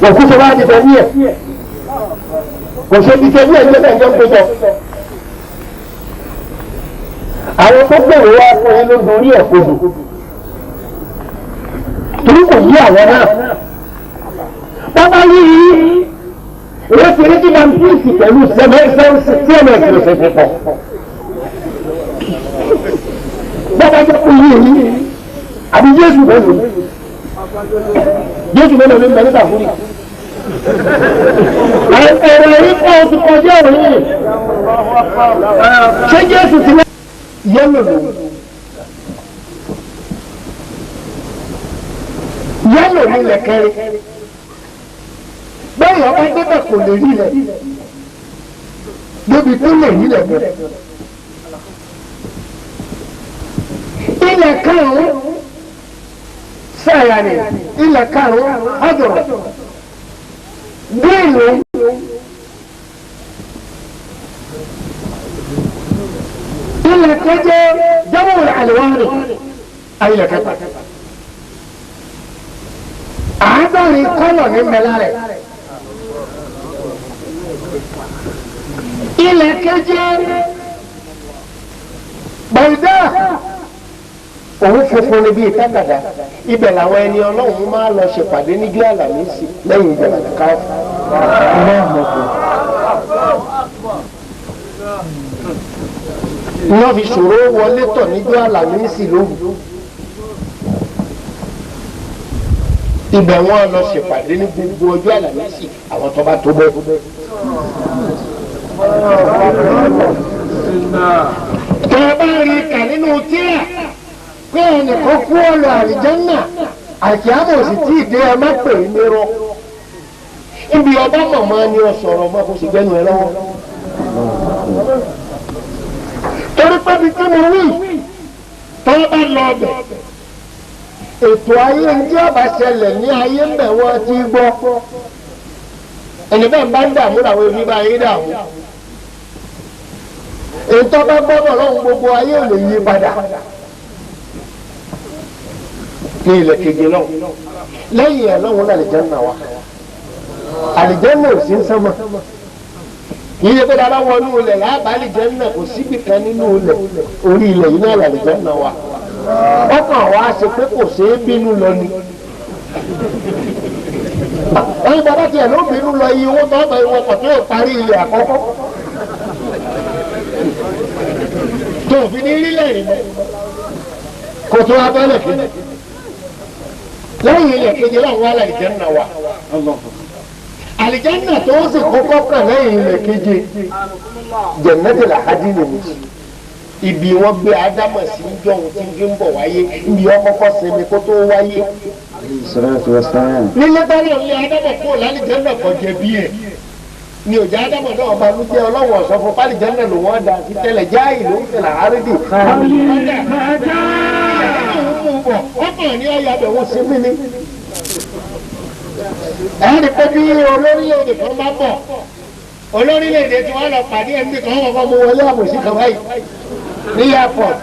Wọ́n kú sọ wá di tẹ̀lé ẹ̀. Kò ṣe di tẹ̀lé ẹ̀ ní ẹ̀jẹ̀ ń péjọ. Àwọn tó gbèrò wá fún yín ló dorí ẹ̀ kodò. Torí kò yí àwọn náà. Bàbá yìí ìwé ti rí tí máa ń píìsì pẹ̀lú cms ló ṣe fi pọ̀. Bàbá jẹ́ kó yí èyí àbí Jésù mélòó Jésù mélòó ní mẹ́rin tàkúrì. Ẹ̀rọ yìí pọ̀ oṣù kọjá òní. Ṣé Jésù ti yẹ́lò lò? Yẹ́lò ní lẹ̀kẹ́rẹ́. Bẹ́ẹ̀ ọba débẹ̀ kò lè rí rẹ̀. Débi tó lè rí rẹ̀ bẹ̀rẹ̀. Ilẹ̀ karùn-ún sẹ́yà ni ilẹ̀ karùn-ún ọ̀dọ̀rọ̀. Bẹ́ẹ̀ni ilẹ̀ kẹjẹ jẹ́wọ́ àlùwárì ayilẹ̀ kẹta. Àádọ́rin kọ́lọ̀ ní mẹ́lá rẹ̀. Ilẹ̀ keje gbọ̀ngá òun funfun ni bíi tágàdá ibẹ̀ làwọn ẹni ọlọ́run máa lọ ṣèpàdé níjọ́ àlàmísì lẹ́yìn ìjọba káfù. Wọ́n fi ṣòro wọlé tọ̀ níjọ́ àlàmísì lóru. Ibẹ̀ wọ́n lọ ṣèpàdé ní gbogbo ọjọ́ àlàmísì àwọn tó bá tó bẹ́ẹ̀. Tọ́ ẹ bá rí kà nínú tíra pé ẹnìkan kú ọ̀lọ̀ àlìjẹ́nà àkíyàmọ̀ sì tí ì dé ẹ má pè é nírọ́. Ibi ọba mọ̀mọ́ ni ọ sọ̀rọ̀ mọ́ kó sì gbẹ́nu ẹ lọ́wọ́. Torí pé bí tí mo wí tọ́ bá lọ ọbẹ̀ ètò ayé ń tí ọba ṣẹlẹ̀ ní ayé ń bẹ̀ wọ́n ti gbọ́. Ẹni bẹ́ẹ̀ bá ń dààmú làwọn ebi bá yín dààmú. Ètò ọba gbọ́dọ̀ lọ́hùn gbogbo ayé ò lè yí padà. Ní ilẹ̀ keje lọ́hùn. Lẹ́yìn ẹ̀ lọ́hùn àlìjẹ́nà wa. Àlìjẹ́nà ò sí ń sánmọ̀. Kì í ṣe pé dábàá wọnú ilẹ̀ láàbà àlìjẹ́nà kò síbi kan nínú ilẹ̀. Orí ilẹ̀ yìí náà làlìjẹ́nà wa. Ọkàn wa ṣe pé kò ṣeé bínú lọ ni. Ẹyin bàbá tiẹ̀ ló bínú lọ iye owó tó ọgbà ìwọkọ̀ tó yóò parí ilẹ̀ àkọ́kọ́. Tó fi ní rílẹ̀ rìn mọ́. Kò tó abẹ́lẹ̀ kejì. Lẹ́yìn ilẹ̀ kejì láwọn wá àlìjẹ́nà wa. Àlìjẹ́nà tó sì kọ́kọ́ kàn lẹ́yìn ilẹ̀ keje. Jẹ̀nẹ́tì làhádì nìyí. Ibi wọn gbé Ádámọ̀ sí jọ̀hún tí ń fi ń bọ̀ wáyé. Ibi ọkọ̀kọ́ sinmi kó tó wáyé. Nílé báyọ̀ ní Ádámọ̀ kó lálìjẹ́nà kò jẹ̀bi ẹ̀. Ní òjá Ádámọ̀ náà ọba ló jẹ́ ọlọ́wọ̀ ọ̀sọ́ fún pálíjẹ́nà ló wọ́n dà sí tẹ́lẹ̀ jáì ló ń tẹ̀lé àárídì. Ọkàn ní ọ̀yà bẹ̀ wọ́n sí mí ni. Ẹ̀rí pé bí olórílẹ̀-èdè kan bá bọ̀, olórílẹ̀-èdè tí wọ́n lọ pàdé ẹ̀mí kan wọ́n kọ́ mú wọlé àbòsí kan báyìí ní airport.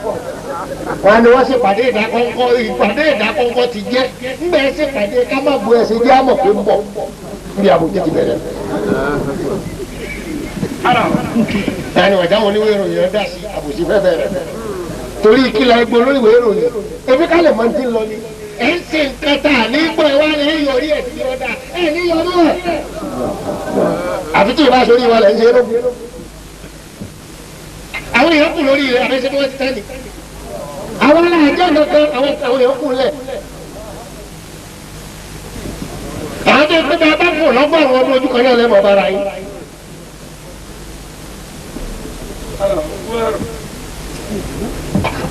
Wọ́n ní wọ́n sì pàdé ìdákọ́ńkọ́, ìpàdé ìdákọ́ńkọ́ ti jẹ́. Ńgbà ẹ sì pàdé ká má bu ẹsẹ̀ jẹ́ àmọ̀ pé ń bọ̀ níbi àbòsí ti bẹ̀rẹ̀. Ẹni wọ̀já wọn oníwèé ìròyìn ọ̀dà sí àbòsí fẹ́ bẹ̀rẹ̀. Torí ìkìlọ̀ egbò lórí ìwé ìròyìn, ebi ká lè mọ ti lọ ni. Ẹ ń ṣe nǹkan tá a ní gbọ́ ẹ wá ní yọrí ẹ̀ sí ọ̀dà ẹ̀ ní yọrí ẹ̀. Àfi tí ìbá sórí ìwà lẹ̀ ń ṣe é lógún. Àwọn èèyàn kù lórí rẹ̀ àbẹ́sẹ̀ tí wọ́n ti tẹ́lẹ̀. Àwọn aláàjọ nǹkan àwọn èèyàn kù lẹ̀. Àwọn tó kó bá bá fò lọ́gọ́rùn-ún ọdún ojú kan náà lẹ́mọ̀ bára yín.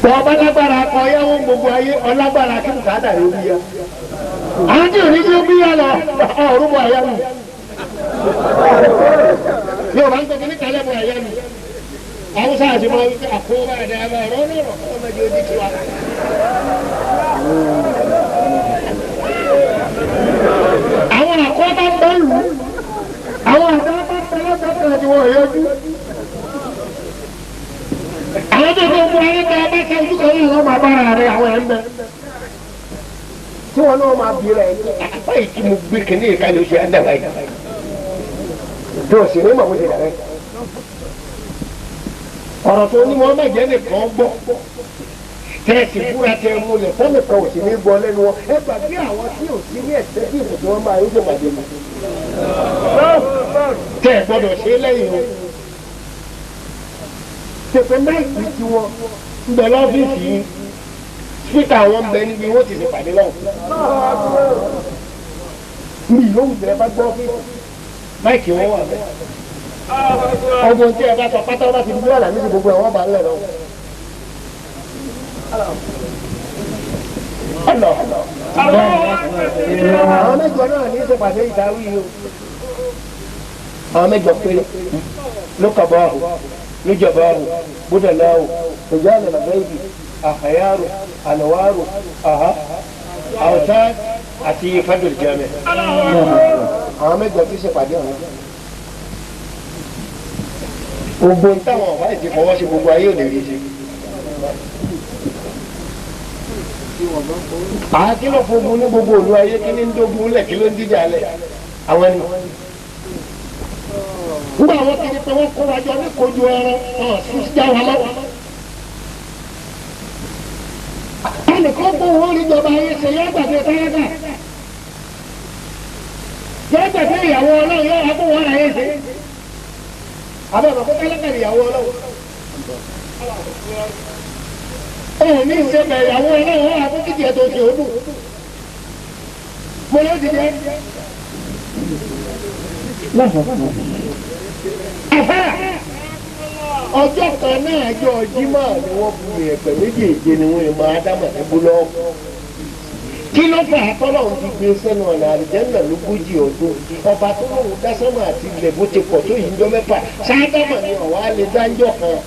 Wọ́n bá lágbára akọ yáwó gbogbo ayé ọlágbára kí bùkátà rẹ̀ bí ya. Àwọn tí ò ní tí ó bí ya lọ ọ̀rùn bọ̀ àyà mi. Yóò bá ń gbé ní kálẹ̀ bọ̀ àyà mi. Haúsá àti máa wípé àkóbá ẹ̀dá ẹ̀ máa rọ́ lọ́rọ̀ kọ́ ọmọdé ojú tiwa. Àwọn àkóbá ń bọ́ lù ú. Àwọn àdábá ń bẹ lọ́sọ̀tàn tí wọ́n yọjú. Àwọn tó kó mú ayé bá bá ṣe ojú kan náà lọ́mọ abára rẹ̀ àwọn ẹ̀ ń bẹ. Tí wọn náà máa bí rẹ̀ báyìí tí mo gbé kínní ìkàlẹ̀ oṣù yà ń dàgbà yìí. Tó o sì ní màmú ti dàrẹ́. Ọ̀rọ̀ tó ní wọn má jẹ́ nìkan gbọ́. Tẹ́ẹ̀sì búra tẹ mú lẹ̀ fọ́nìkan ò sì ní gbọ́ lẹ́nu wọn. Ẹ gbàgbé àwọn tí ò sí ní ẹ̀sẹ̀ tí ìbò tí wọ́n máa ń ṣe pàdé mi. Tẹ́ ẹ gbọ́dọ̀ ṣe lẹ́yìn o. Tẹ̀pẹ́ máìkì tí wọ́n ń bẹ lọ́fíìsì yìí. Spíkà wọn ń bẹ níbi wọ́n ti ṣe pàdé lọ́wọ́. Mi yóò wù tẹ́ bá gbọ́ ọ́fíìsì. Máìkì wọn wà bẹ́ẹ̀. Ọgbọ̀n tí ẹ bá sọ pátá bá ti dúró àlàmísì gbogbo ẹ̀ wọ́n bá ń lẹ̀ lọ́wọ́. Ọlọ. Àwọn mẹ́jọ náà ní ìṣèpàdé ìdáwí yìí o. Àwọn mẹ́jọ péré ló kàbọ̀ ọ̀hún, ló jọba ọ̀hún, búdàlá ọ̀hún, ìjálẹ̀ làbẹ́yì, àhàyàrò, àlọ́wárò, àhá, àwòtá àti fadùl jami. Àwọn mẹ́jọ tí ìṣèpàdé ọ̀hún. Gbogbo táwọn ọ̀bá ìdí fọwọ́ sí gbogbo ayé ò lè rí sí. Àti ló fogun ní gbogbo òlu ayé kí ní ń dógun lẹ̀ kí ló ń díjà lẹ̀ àwọn ẹni. Nígbà wọn kiri pé wọ́n kó wájọ ní kojú ẹran ọ̀hún sí já wa mọ́. Ẹnìkan gbóhùn oríjọba ayé ṣe yọ gbàgbé táyàgà. Yọ gbàgbé ìyàwó ọlọ́run yọ wá gbóhùn ayé ṣe. Àbẹ̀ bàbá tálákà ìyàwó ọlọ́run. Òun ní ṣe bẹ̀rẹ̀ àwọn ọlọ́run àkókìtì ẹ̀tọ́ ṣe òdù. Mo ló ti jẹ́. Ọjọ́ kan náà jọ Jímọ̀ ni wọ́n bu ẹ̀pẹ̀ méjèèjì ni wọ́n máa dámọ̀ ní búlọ́ọ̀kù. Kí ló fà á tọ́lọ́run ti gbé sẹ́nu ọ̀nà àlùjánnà lógójì ọdún? Ọba tó lóun dá sánmà àti ilẹ̀ bó ti pọ̀ tó yìí ń jọ mẹ́fà. Sáádámà ni ọ̀wá lè dáńjọ́ kan.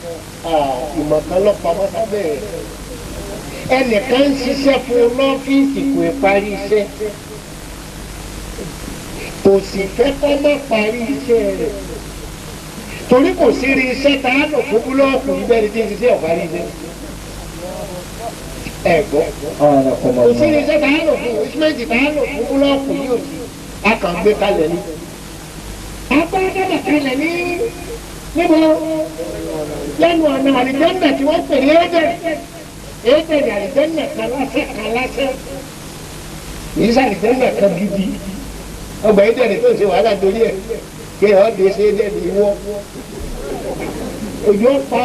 Ìmọ̀ kan lọ pamọ́ sábẹ́ rẹ̀. Ẹnìkan ń ṣiṣẹ́ fún lọ́fíìsì kò ì parí iṣẹ́. Kò sì fẹ́ kọ́ má parí iṣẹ́ rẹ̀. Torí kò sí rí iṣẹ́ tá a lò fún búlọ́ọ̀kù yìí bẹ́ẹ̀ ni tí ń ṣiṣẹ́ ọ̀parí iṣẹ́. Ẹ gbọ́. Kò sí rí iṣẹ́ tá a lò fún ìsímẹ́ǹtì tá a lò fún búlọ́ọ̀kù yìí ò sí. A kàn gbé kalẹ̀ ni. A gbé kalẹ̀ ní níbo lẹ́nu ọ̀nà àlìjẹ́nà tí wọ́n pè ní Édẹ̀ Édẹ̀ ní àlìjẹ́nà kan lásẹ̀ kan lásẹ̀ yìí sá àlìjẹ́nà kan gidi ọgbà Édẹ̀ ní tó ń ṣe wàhálà torí ẹ̀ kí ọ̀ dé sí Édẹ̀ ní wọ́ ojú ọ̀pá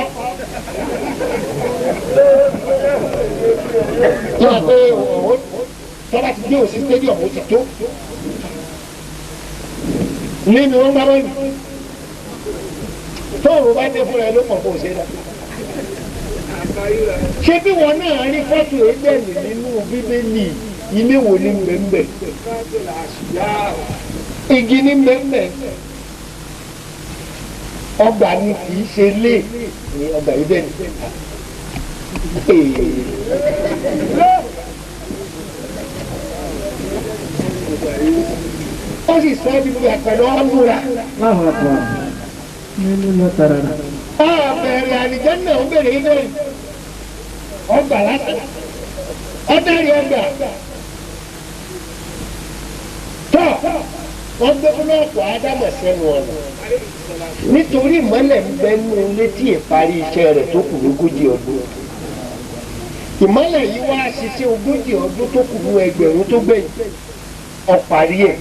yóò pé òun tọ́ba ti gbé òsì stadium ó ti tó nínú wọn bá bọ́ọ̀lù tóòrùn bá dé fúnra ẹ ló mọ̀ kó o ṣe dá. Ṣé bí wọn náà rí fọ́tò Édẹ́nì nínú Bíbélì ilé wo ní mbẹ́mbẹ́? Igi ní mbẹ́mbẹ́. Ọgbà ni kì í ṣe lé ní ọgbà Édẹ́nì. Ó sì sọ ẹ́ bí gbogbo àpẹẹrẹ ọ̀nùra. Ọ̀bẹ̀rẹ̀ àlìjẹ́nà ó bẹ̀rẹ̀ ilé ọgbà lásán ọ̀dàrí ọgbà tọ́ wọ́n gbé búlọ́ọ̀kù ádámọ̀ sẹ́nu ọ̀nà nítorí ìmọ́lẹ̀ ń bẹ nínú létí ìparí iṣẹ́ rẹ̀ tó kù lógójì ọdún. Ìmọ́lẹ̀ yìí wá ṣiṣẹ́ ogójì ọdún tó kù ní ẹgbẹ̀rún tó gbẹ̀yìn ọ̀parí ẹ̀.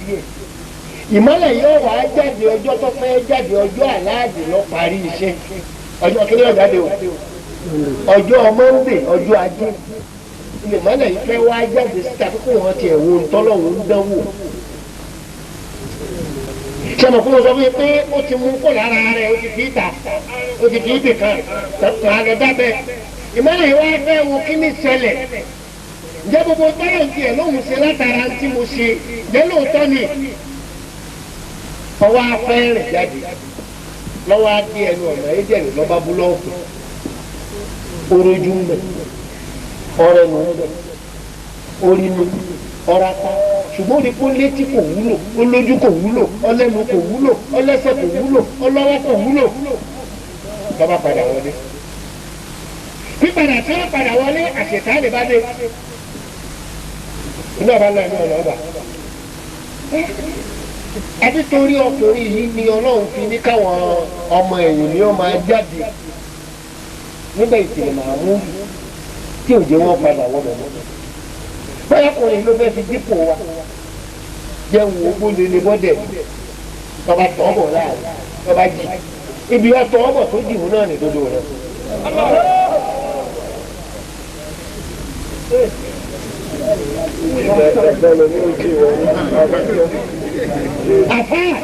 Ìmọ́lẹ̀ yóò wá jáde ọjọ́ tó fẹ́ jáde ọjọ́ aláàdì lọ parí iṣẹ́. Ọjọ́ kí ni ó jáde o? Ọjọ́ Mọ́ndé, ọjọ́ Ajé. Ìmọ́lẹ̀ yìí fẹ́ wá jáde síta kókó wọn tiẹ̀ wo ntọ́lọ́hún ń dánwò. Ṣé mo kúrò sọ fún mi pé ó ti mú kó lára rẹ̀, ó ti fi ìta, ó ti fi ibì kan, tàn án lọ dábẹ́. Ìmọ́lẹ̀ yìí wá fẹ́ wo kí ni ṣẹlẹ̀. Ǹjẹ́ gbogbo tọ́lọ̀ tiẹ̀ lóhùn ṣe látara tí mo ṣe, ǹjẹ́ lóòótọ́ ni? Ọwọ́ afẹ́rìn jáde lọ́wọ́ adé ẹnu ọ̀nà Édẹ́nì lọ́ba búlọ́ọ̀kù orojú mbẹ ọrẹnu mbẹ orinu ọrata ṣùgbọ́n ó ní kó létí kò wúlò olójú kò wúlò ọlẹ́nu kò wúlò ọlẹ́sẹ̀ kò wúlò ọlọ́wọ́ kò wúlò lọ́ba padà wọlé. Pípadà tí wọ́n padà wọlé àṣetánì bá dé. Iná bá lọ ẹ̀mí ọ̀nà ọba. Àbí torí ọkùnrin yìí ni Ọlọ́run fi ní káwọn ọmọ ẹ̀yìn ni ó máa jáde nígbà ìtìlẹ̀ màmú tí òjò wọn padà wọ́n bẹ̀ mọ́. Báyọ̀ ọkùnrin ló fẹ́ fi dípò wa jẹun ogbó lele bọ́dẹ̀ tọba tọ́ bọ̀ láàrin tọba jì ibi ọtọ ọbọ tó dìbò náà ní dodo rẹ. Àfáà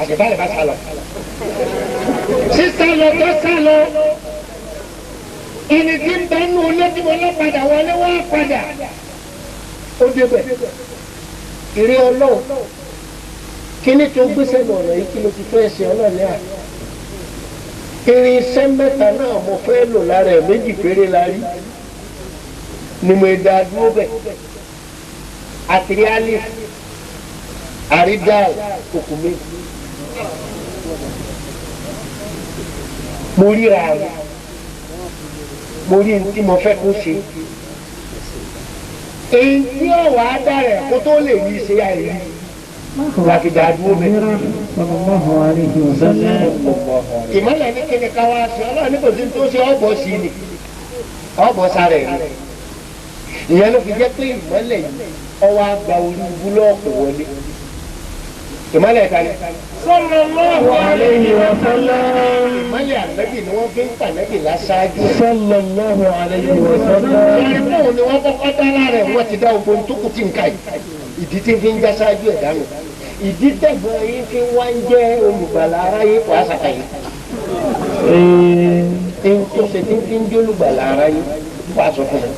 àṣetálẹ̀ bá sálọ. Sísá lọ tó sálọ. Ẹni tí ń bẹ nù lójúmọ́ lọ́padà wọlé wá padà. Ó débẹ̀. Ìrí Ọlọ́run. Kíní tó gbèsè lọ́nà yìí kí ló ti fẹ́ ṣe ọlọ́ọ̀ni à. Irinṣẹ́ mẹ́ta náà mo fẹ́ lò lára ẹ̀, méjì péré la rí. Ni mo dá dúró bẹ̀. Àtìrí alif, àrídàl, kòkò méjì. Mo ríra rẹ̀. Mo rí ní tí mo fẹ́ kó ṣe. Èyí tí ọ̀wá dá rẹ̀ kó tó lè rí ṣe àìrí. Láti dá dúró bẹ̀. Ìmọ̀lẹ̀ ní kíni ká wá sí Ọlọ́run ní kò sí tó ṣe ọ̀bọ̀ sí ni ọ̀bọ̀ sára ẹ̀ ni. Ìyẹn ló fi jẹ́ pé ìmọ̀lẹ̀ yìí ọwọ́ àgbà orí búlọ́ọ̀kù wọlé. Ìmọ̀lẹ̀ ta ni? Sallallahu alayhi wa sallam. Ìmọ̀lẹ̀ ànábì ni wọ́n fi ń pànábì láṣáájú. Sallallahu alayhi wa sallam. Ìyẹn fóun ni wọ́n kọ́kọ́ dá lára ẹ̀, wọ́n ti dá ogun tó kù tí ń ka yìí. Ìdí tí ń fi ń já ṣáájú ẹ̀ dánù. Ìdí tẹ̀gbọ́n yín fi wá ń jẹ́ olùgbàlà aráyé kò àṣàkà yìí. Ẹn tó ṣe tí ń fi ń jẹ́ olùgbàlà aráyé kò àṣọ fún mi.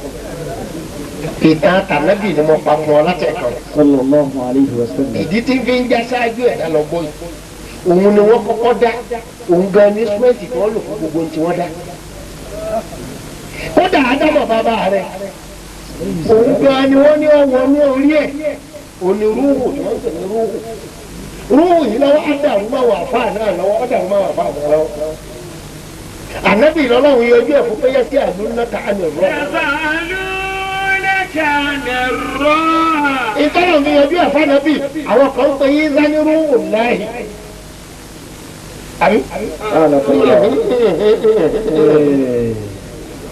Ìtàn tànábì ni mo pa fún ọ láti ẹ̀kan. Sallallahu alayhi wa sallam. Ìdí tí ń fi ń já ṣáájú ẹ̀dá lọ gbọ́ yìí. Òun ni wọ́n kọ́kọ́ dá. Òun gan ní sùmẹ́ǹtì tí wọ́n lò fún gbogbo ohun tí wọ́n dá. Kódà Ádámọ̀ bàbá rẹ̀. Òun gan ni wọ́n ní ọwọ́ ní orí ẹ̀. Òní rúhù ni wọ́n ń pè ní rúhù. Rúhù yìí lọ́wọ́ Ádámù máa wà fáà náà lọ́wọ́, Ádámù máa wà fáà náà lọ́wọ́. Ànábì lọ́lọ́run yọjú ẹ̀ fún pé yẹ sí àdúrà ká àmì rọ̀. Ìtọ́nà mi yọjú ẹ̀ fún ànábì, àwọn kan ń pè yín sani rúhù láàyè. Àbí?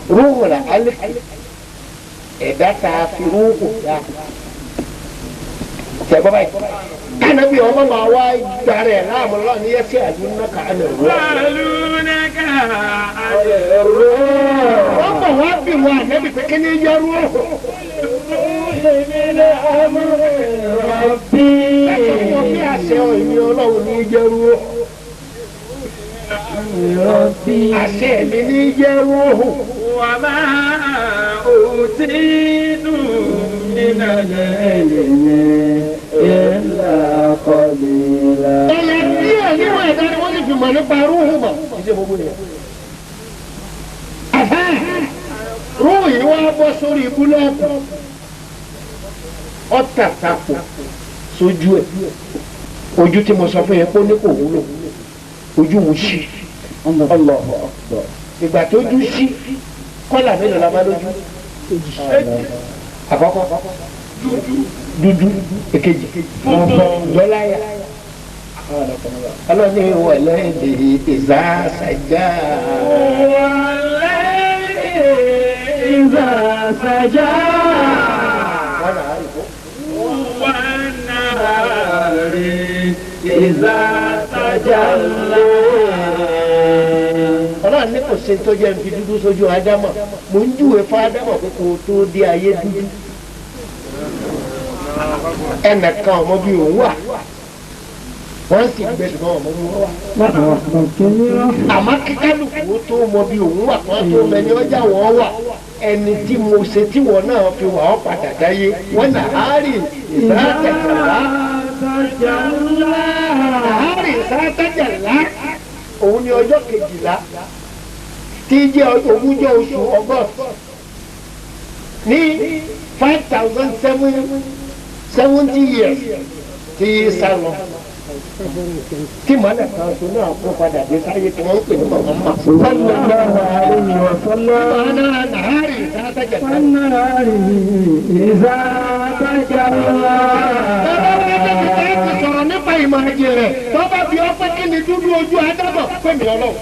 Rúhù là alẹ́ ẹ̀dá tá a fi rúhù dá. Tẹ̀gbọ́n báyìí. Kánábì ọmọ máa wá darẹ̀ láàmú lọ́wọ́ ní yẹ́sẹ̀ àdúrà ká àmì rọ̀. Wọ́n bọ̀ wá bí wọn ànábì pé kí ni yẹ rúhù. Ẹ̀sọ́ fún wọn bí àṣẹ ìmí Ọlọ́run ní jẹ́ rúhù. Àṣẹ mi ní jẹ́ rúhù. وما أوتيتم من العلم إلا قليلا. Ẹyẹ díẹ̀ níwọ̀n ẹ̀dá ni wọ́n sì fi mọ̀ nípa rúhù mọ̀. Ìṣe gbogbo yẹn. Àfá rúhù yìí wá bọ́ sórí búlọ́ọ̀kù. Ọ̀tàtàpọ̀ sójú ẹ̀. Ojú tí mo sọ fún yẹn pé ó ní kò wúlò. Ojú wù sí. Allahu akbar. Ìgbà tó jú sí, kọ́là mélòó la bá lójú? Àkọ́kọ́ dúdú, èkejì dọ́láyà. Ọlọ́ni wọlé lè ìzá sàjà. إذا سجى Wọ́n náà rí fún. والنهار إذا تجلى. Ọlọ́run ní kò ṣe tó jẹ́ fi dúdú sójú Ádámọ̀. Mò ń júwe fún Ádámọ̀ pé kò tó dé ayé dúdú. Ẹnìkan ọmọ bíi òun wà. Wọ́n sì gbé ṣùgbọ́n ọmọ bíi wọ́n wà. Àmọ́ kíkálukú tó mọ bí òun wà kan tó mẹni ọjà wọ́n wà. Ẹni tí mo ṣe tí wọ́n náà fi wà ọ́ padà dáyé. Wọ́n nà á rì ìsáàtẹ̀jàlá. Àárì ìsáàtẹ̀jàlá. Òun ni ọjọ́ kejìlá tí jẹ́ ogúnjọ́ oṣù August ní 5770 years tí sá lọ tí mọ́lẹ̀ kan tó náà kó padà dé sáyé tí wọ́n ń pè ní Muhammad. Sallallahu alayhi wa sallam. Mọ̀nà nàárì tajalla. والنهار إذا تجلى. Bàbá wa débi tá a ti sọ̀rọ̀ nípa ìmọ̀ ìjìnlẹ̀ tó bá fi ọ́ pé kí ni dúdú ojú Ádámọ̀ pé mi ọlọ́run.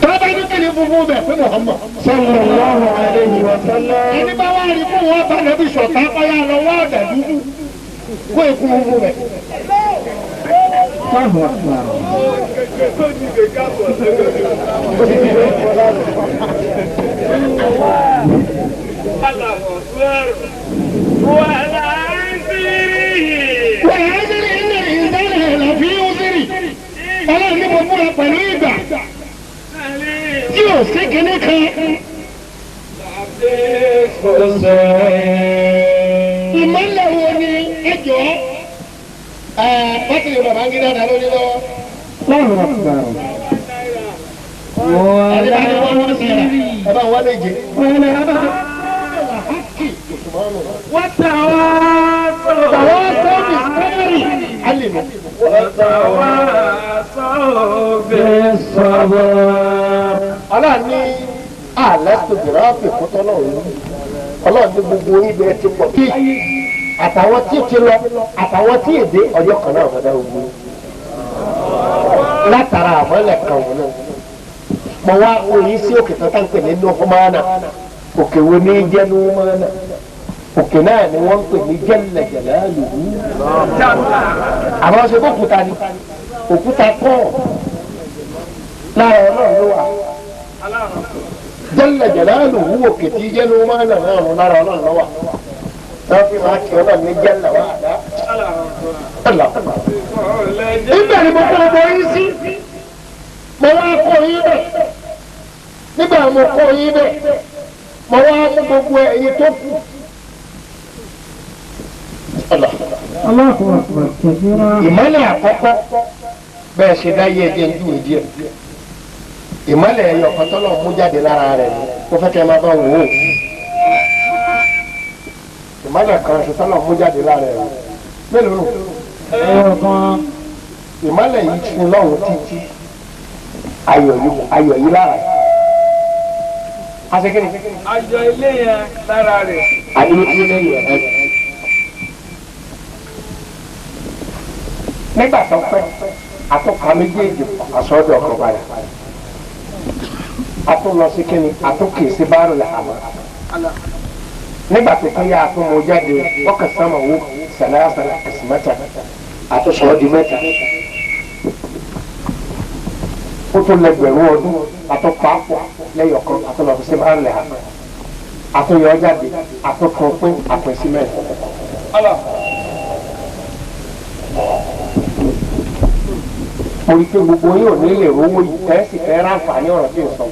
Tó bá ní kí ni funfun bẹ̀ pé Muhammad. صلى الله عليه وسلم. Ẹni bá wá rí fún wọn bá nàbí sọ̀tà ọ̀yà lọ wá ọ̀dà dúdú kó èkó funfun bẹ̀. الله أكبر. Wọ́n á sírí ilé ìdáná làfi ó sírì. Ọlọ́run ní mo múra pẹ̀lú ìgbà tí ò sí kinní kan. Ìmọ̀lẹ̀ wo ni ẹjọ́ bátìrì Babangida dá lórí lọ́wọ́. الله أكبر. Ẹni bá ní wọ́n wọ́n sí rà ẹ bá wọ́n lè jẹ. وتواصوا Tàwọn sọ́ọ̀bì sọ́ọ̀rì alìmọ̀. وتواصوا بالصبر. Ọlọ́run ní àlẹ́ tó bẹ̀rẹ̀ ọ̀pẹ̀ kọ́tọ́ náà ní. Ọlọ́run ní gbogbo orí bẹ́ẹ̀ ti pọ̀ bí àtàwọn tí ti lọ àtàwọn tí èdè ọjọ́ kan náà fọdá ogun. Látara àmọ́lẹ̀ kan wọn náà. Mo wá oyin sí òkè tó tá ń pè ní Nuhumana. Òkè wo ní jẹ́ Nuhumana? Òkè náà ni wọ́n ń pè ní Jalla Jalaluhu. Àwọn ṣe kó òkúta ni. Òkúta kọ́ lára ọlọ́run ló wà. Jalla Jalaluhu òkè tí jẹ́ Nuhumana náà nù lára ọlọ́run ló wà. Wọ́n fi máa kí ọlọ́run ní Jalla wà dá. Nígbà ni mo kọ́ ọmọ yín sí. Mo wá kọ́ yín bẹ̀. Nígbà mo kọ́ yín bẹ̀. Mo wá mú gbogbo ẹ̀yin tó kù. الله أكبر كثيرا. Ìmọ́lẹ̀ àkọ́kọ́ bẹ́ẹ̀ ṣe dáyé ẹjẹ́ ń dùn díẹ̀. Ìmọ́lẹ̀ ẹyọ kan tọ́lọ̀ mú jáde lára rẹ̀ ni mo fẹ́ kẹ́ ẹ máa bá wò ó. Ìmọ́lẹ̀ kan ṣe tọ́lọ̀ mú jáde lára rẹ̀ ni. Mélòó nù? أيضا. Ìmọ́lẹ̀ yìí ti lọ́hùn títí ayọ̀ yìí lára rẹ̀. Aṣèkéde. Ayọ̀ ilé yẹn lára rẹ̀. Ayọ̀ ilé yẹn rẹ̀. Nígbà tó pẹ́, àtúnkà méjèèjì àsọdọ̀ ọkọ̀ padà. Atún lọ sí kíni, àtúnkè sí bárò lẹ̀ àmọ́. Nígbà tó tún yá àtúnmọ̀ jáde, ọkọ̀ sánmà wò sàlásàlá kìsìmẹ́ta, àtúnṣọ́ di mẹ́ta. Ó tún lẹ́gbẹ̀rún ọdún, àtúnpàápọ̀ lẹ́yọ̀kan, àtúnlọ sí bárò lẹ̀ àmọ́. Àtúnyọ jáde, àtúnkàn pín àpín sí mẹ́rin. Mo rí i pé gbogbo yóò ní lè rówó yìí ẹ sì fẹ́ ráǹfààní ọ̀rọ̀ tí ń sọ.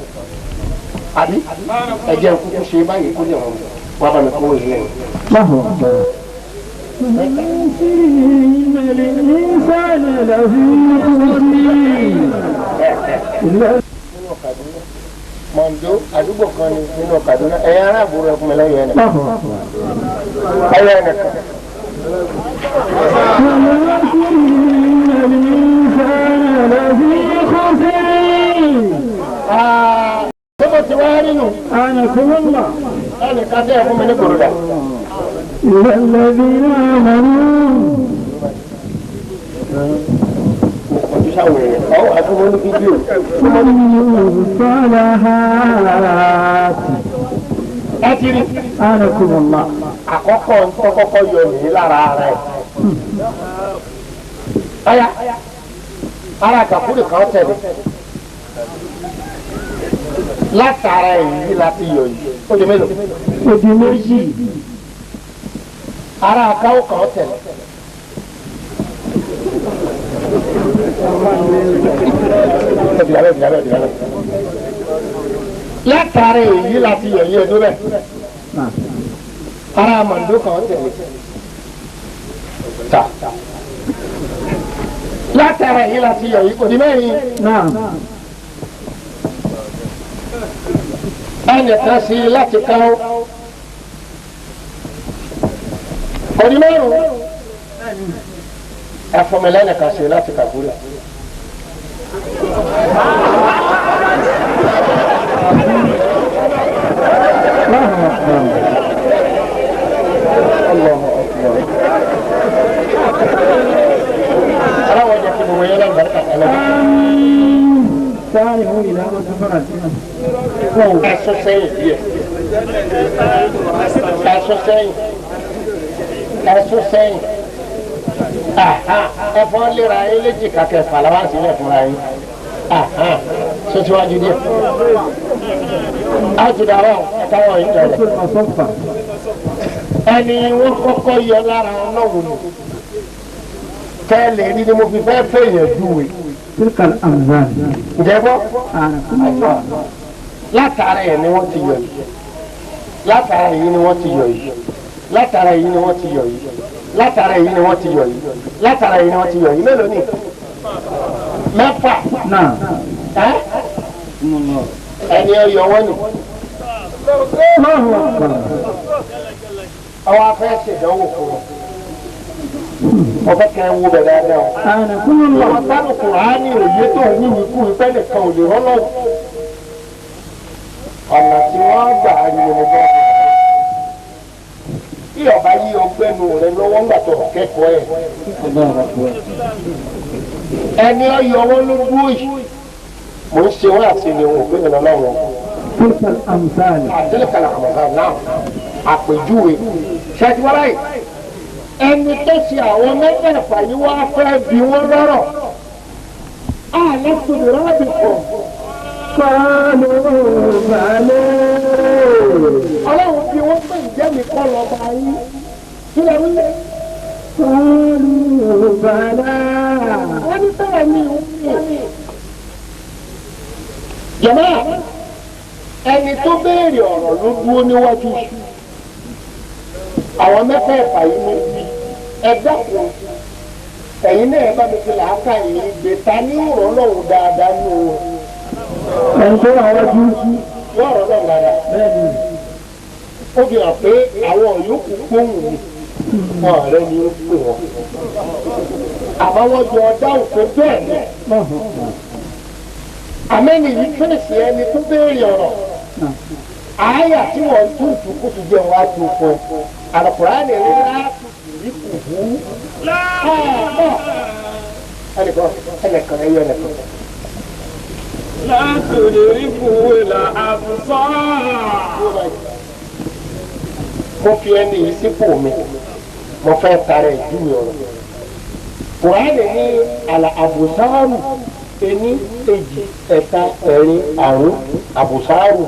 Àbí ẹ jẹ́ n kúkú ṣe báyìí kó lè rọrùn wá bá mi kó yìí lẹ́yìn. الله أكبر. إن الإنسان لفي خسر. Nínú Kaduna Mọ̀ndó àdúgbò kan ni nínú Kaduna ẹ̀yin ará àbúrò ẹkùn mi lẹ́yìn ẹ̀nà الله أكبر. ẹ̀yẹ ẹ̀nìkan. إن الإنسان لفي خسر. Tó bó ti wá nínú أنكم الله. ẹnìkan tẹ́ ẹ fún mi ní kòròdà. إلا الذين آمنوا. Ojú sáwọn èèyàn ọ̀ àti mo ní fídíò. وعملوا الصالحات. Ẹ ti rí أنكم الله. àkọ́kọ́ ntọ́ kọ́kọ́ yọ nìyí lára ara ẹ̀. Ọ̀ya ara kàkúrì kan tẹ̀lé. Látara èyí láti yọ yìí. Ó di mélòó? Odi méjì. Ara akáwó kan tẹ̀lé. Látara èyí láti yọ yìí ẹdún bẹ́ẹ̀. Ara màndó kan tẹ̀lé. Ta. Látara èyí láti yọ yìí kò ní mẹ́rin. Náà. Ẹnìkan sí i láti káwó. Kò ní márùn-ún. Ẹ̀fọ́mọlẹ́nìkan sí i láti kàbúrẹ̀. Ẹ̀sùn sẹ́yìn díẹ̀. Ẹ̀sùn sẹ́yìn. Ẹ̀sùn sẹ́yìn. Ẹ̀fọ́ lera yín léjìká kẹfà làwọn àti ilẹ̀ fúnra yín. Sọ síwájú díẹ̀. A ti dàrọ̀ ẹ̀ka wọ̀ yín lọ́lẹ̀. Ẹni wọ́n kọ́kọ́ yọ lára ọlọ́run nù. Kẹ́lẹ̀ rí ni mo fi fẹ́ fẹ̀yẹ̀ júwe. Ǹjẹ́ bọ́? Látara ẹ̀ ni wọ́n ti yọ yìí. Látara yìí ni wọ́n ti yọ yìí. Látara yìí ni wọ́n ti yọ yìí. Látara yìí ni wọ́n ti yọ yìí. Látara yìí ni wọ́n ti yọ yìí. Mélòó ni? Mẹ́fà. Ẹni ọyọ wọn ni. Ọwọ́ afẹ́ ṣèdánwò fún wọn. Mo fẹ́ kẹ́ ẹ wo bẹ̀ dáadáa o. Àwọn sánú Kùránì òye tó ń wíwí kú ìfẹ́ nìkan ò lè rọ́lọ́. Ọ̀nà tí wọ́n gbà á ní mo fẹ́. Bí ọba yí ọgbẹ́nu rẹ lọ́wọ́ ńgbà tó kẹ́kọ̀ọ́ ẹ̀. Ẹni ọyọ wọn ló dúró yìí. Mo ń ṣe wọ́n àti ilé wọn òpin ìrànlọ́wọ́ wọn. Àtẹlẹkàlà àmọ̀sán náà àpèjúwe. Ṣètìwárà yìí. Ẹni tó ṣe àwọn mẹ́fẹ̀ẹ̀fà yìí wá fẹ́ bí wọ́n lọ́rọ̀. Àlẹ́ tòbí rábì kọ̀. Kọ́lù balẹ̀. Ọlọ́run bí wọ́n pè jẹ́ mi kọ́ lọ́ba yín. Kí lẹ wí? Kọ́lù balẹ̀. Wọ́n ní bẹ́ẹ̀ ni ìwé. Jọ̀mọ́, ẹni tó béèrè ọ̀rọ̀ ló dúró níwájú. Àwọn mẹ́fẹ̀ẹ̀fà yìí ló bí. Ẹ dákun, ẹ̀yin náà bá mi fi làákà yìí gbé ta ní ọ̀rọ̀ lọ́hùn dáadáa nù o. Ẹni tó wà wájú. Yóò rọ̀ lọ́hùn dáadáa. Bẹ́ẹ̀ni. Ó fi hàn pé àwọn yòókù gbóhùn mi, wọn ọ̀rẹ́ ni ó pè wọ́n. Àmọ́ wọ́n jọ dáhùn pé bẹ́ẹ̀ ni. Àmẹ́ni yìí fèsì ẹni tó béèrè ọ̀rọ̀. Àáyà tí wọ́n tún tùkùtù jẹun wá tún fún ẹ. Àlùkùránì rí láti kùkù. Ẹnìkan ẹnìkan ẹyọ ẹnìkan. Látòdìríkù la àbùsọ̀. Mo fi ẹni yìí sípò mi, mo fẹ́ tara ìjúwe ọ̀rọ̀. Kùránì ní àlà àbùsáàrù ení èjì ẹ̀ta ẹ̀rin àrún àbùsáàrù.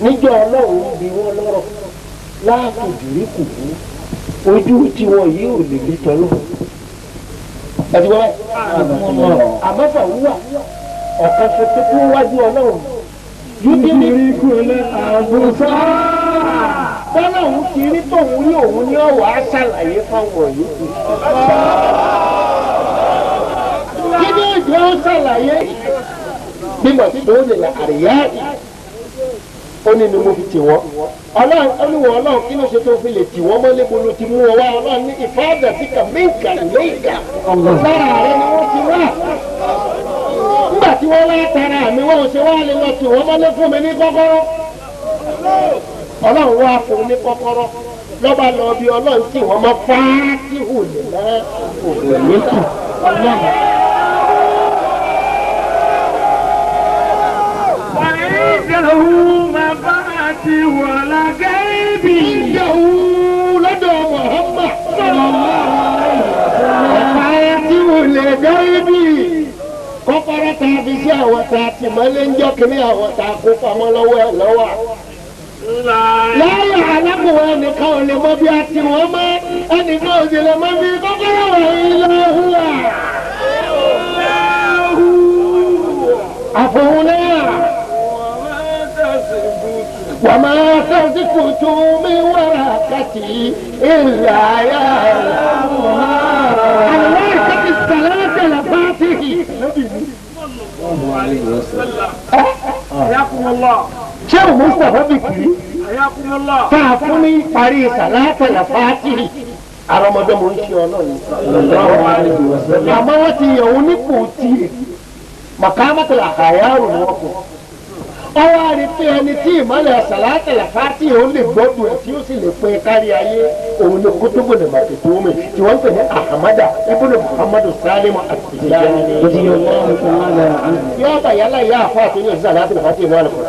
Níjọ́ Ọlọ́run bí wọ́n lọ́rọ̀ látòdìríkù ojú tiwọn yìí ò lè rí tọ́lọ́. Ẹ ti gbọ́ báyìí. Àmọ́ fàwúwà ọ̀kan ṣoṣo tó wájú Ọlọ́run. Yúdíríkù la àbùsọ̀. Bọ́lọ́hún ti rí tóun rí òun ní ọ̀wọ́ á ṣàlàyé fáwọn yòókù. Kí ni ìjọ ó ṣàlàyé? Bímọ tí tòun lè la àríyá yìí. Ó ní ni mo fi tì wọ́n. Ọlọ́run olúwo Ọlọ́run kí ló ṣe tó fi lè tì wọ́n mọ́lé mo ló ti mú ọ wá Ọlọ́run ní ìfáàdà sí kà míǹkà léèkà. Lára rẹ ni wọ́n ti wá. Nígbà tí wọ́n wá tara mi wọ́n ò ṣe wá lè lọ tì wọ́n mọ́lé fún mi ní kọ́kọ́rọ́. Ọlọ́run wá fún un ní kọ́kọ́rọ́ lọ́ba lọ bí Ọlọ́run tí wọ́n mọ fáátìhù lè mọ́ òun níta. Wàhídàhù màbáàtì wàlá gẹ́bì. Ìjẹ̀wù lọ́dọ̀ Muhammad. Fáátìhù lè gẹ́bì. Kọ́kọ́rọ́ tá a fi sí àwọn tá a ti mọ́lé ń jọ́ kínní àwọn tá a kó pamọ́ lọ́wọ́ ẹ̀ lọ́wọ́. Láyé alákùnrin ẹnìkan ò lè mọ bí a ti wọ́n mọ́ ẹnìkan ò sì lè mọ bí kọ́kọ́rọ́ wà ilé hùwà. Àfọ̀hún náà wà máa tẹ̀sí kùtù mi wàrà kàtì ìlà ayá. Àwọn ìkàtì sàlẹ̀ làbá ti hì. Ṣé o Mustapha Bikiri tá a fún ní parí sàlátà làfáàtì àrọmọdé mo ń ṣe Ọlọ́run. Àmọ́ wọ́n ti yàn òun nípò tiẹ̀ màkàmátà làkàyàrò ni wọ́n kọ. Ọwọ́ àrí pé ẹni tí ìmọ̀lẹ̀ sàlátẹ̀lẹ̀ fátì òun lè gbọ́dọ̀ ẹ̀ tí ó sì lè pín kárí ayé òun ni kótóbó lè má tètè omi tí wọ́n ń pè ní Ahamada ibùdó Muhammadu Salimu At-Tijani. Yóò bá yálà yá àfọ àtúnyẹ̀ sàlátẹ̀lẹ̀ fátì ìlú àlùkò.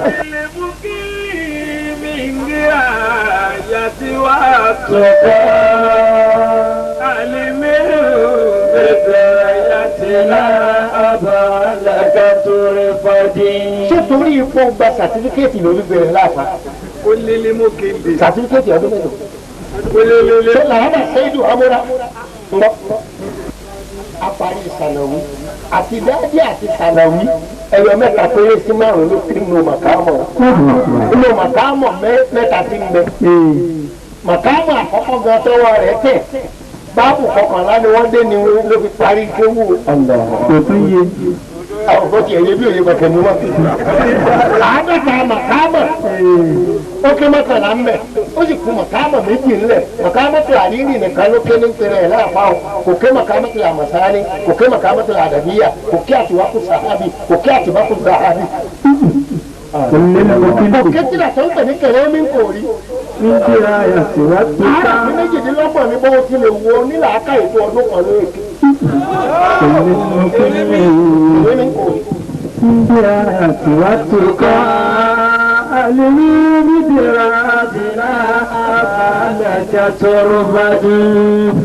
Ṣé torí ipò gba sàtífíkẹ́ẹ̀tì lórí bẹ̀rẹ̀ láàfà? Sàtífíkẹ́ẹ̀tì ọdún mélòó? Ṣé làwọn ṣẹ́yìndù amúra? Ńgbọ́. Apari sànàwí àti dájí àti sànàwí ẹyọ mẹ́ta péré sí márùn-ún ló fi nù màkàmọ̀. Nù màkàmọ̀ mẹ́ta ti ń bẹ. Màkàmọ̀ àkọ́kọ́ gan tọwọ́ rẹ̀ tẹ̀. Báàbù kọkànlá ni wọ́n dé ni ló fi parí kéwù. Àwọn kò tiẹ̀ yé bí òye kọ̀kẹ́ ni wọ́n. Àádọ́ta màkàmọ̀ ó ké mọ́kànlá ń bẹ̀ ó sì kú màkàmọ̀ méjì ńlẹ̀ màkàmọ̀ tó àríyìn nìkan ló ké ní pẹrẹ ẹ̀ láàfáà o kò ké màkàmọ̀ tó àmàsáni kò ké màkàmọ̀ tó àdàbíyà kò ké àtiwákù sàhábì kò ké àtiwákù sàhábì. Kò ké tí làtọ́ ń pè ní kẹrẹ́ mi kò rí. Ààrẹ méjìdínlọ́gbọ̀n ní bó ti lè wo onílàákà ètò ọdún kan lóye ké.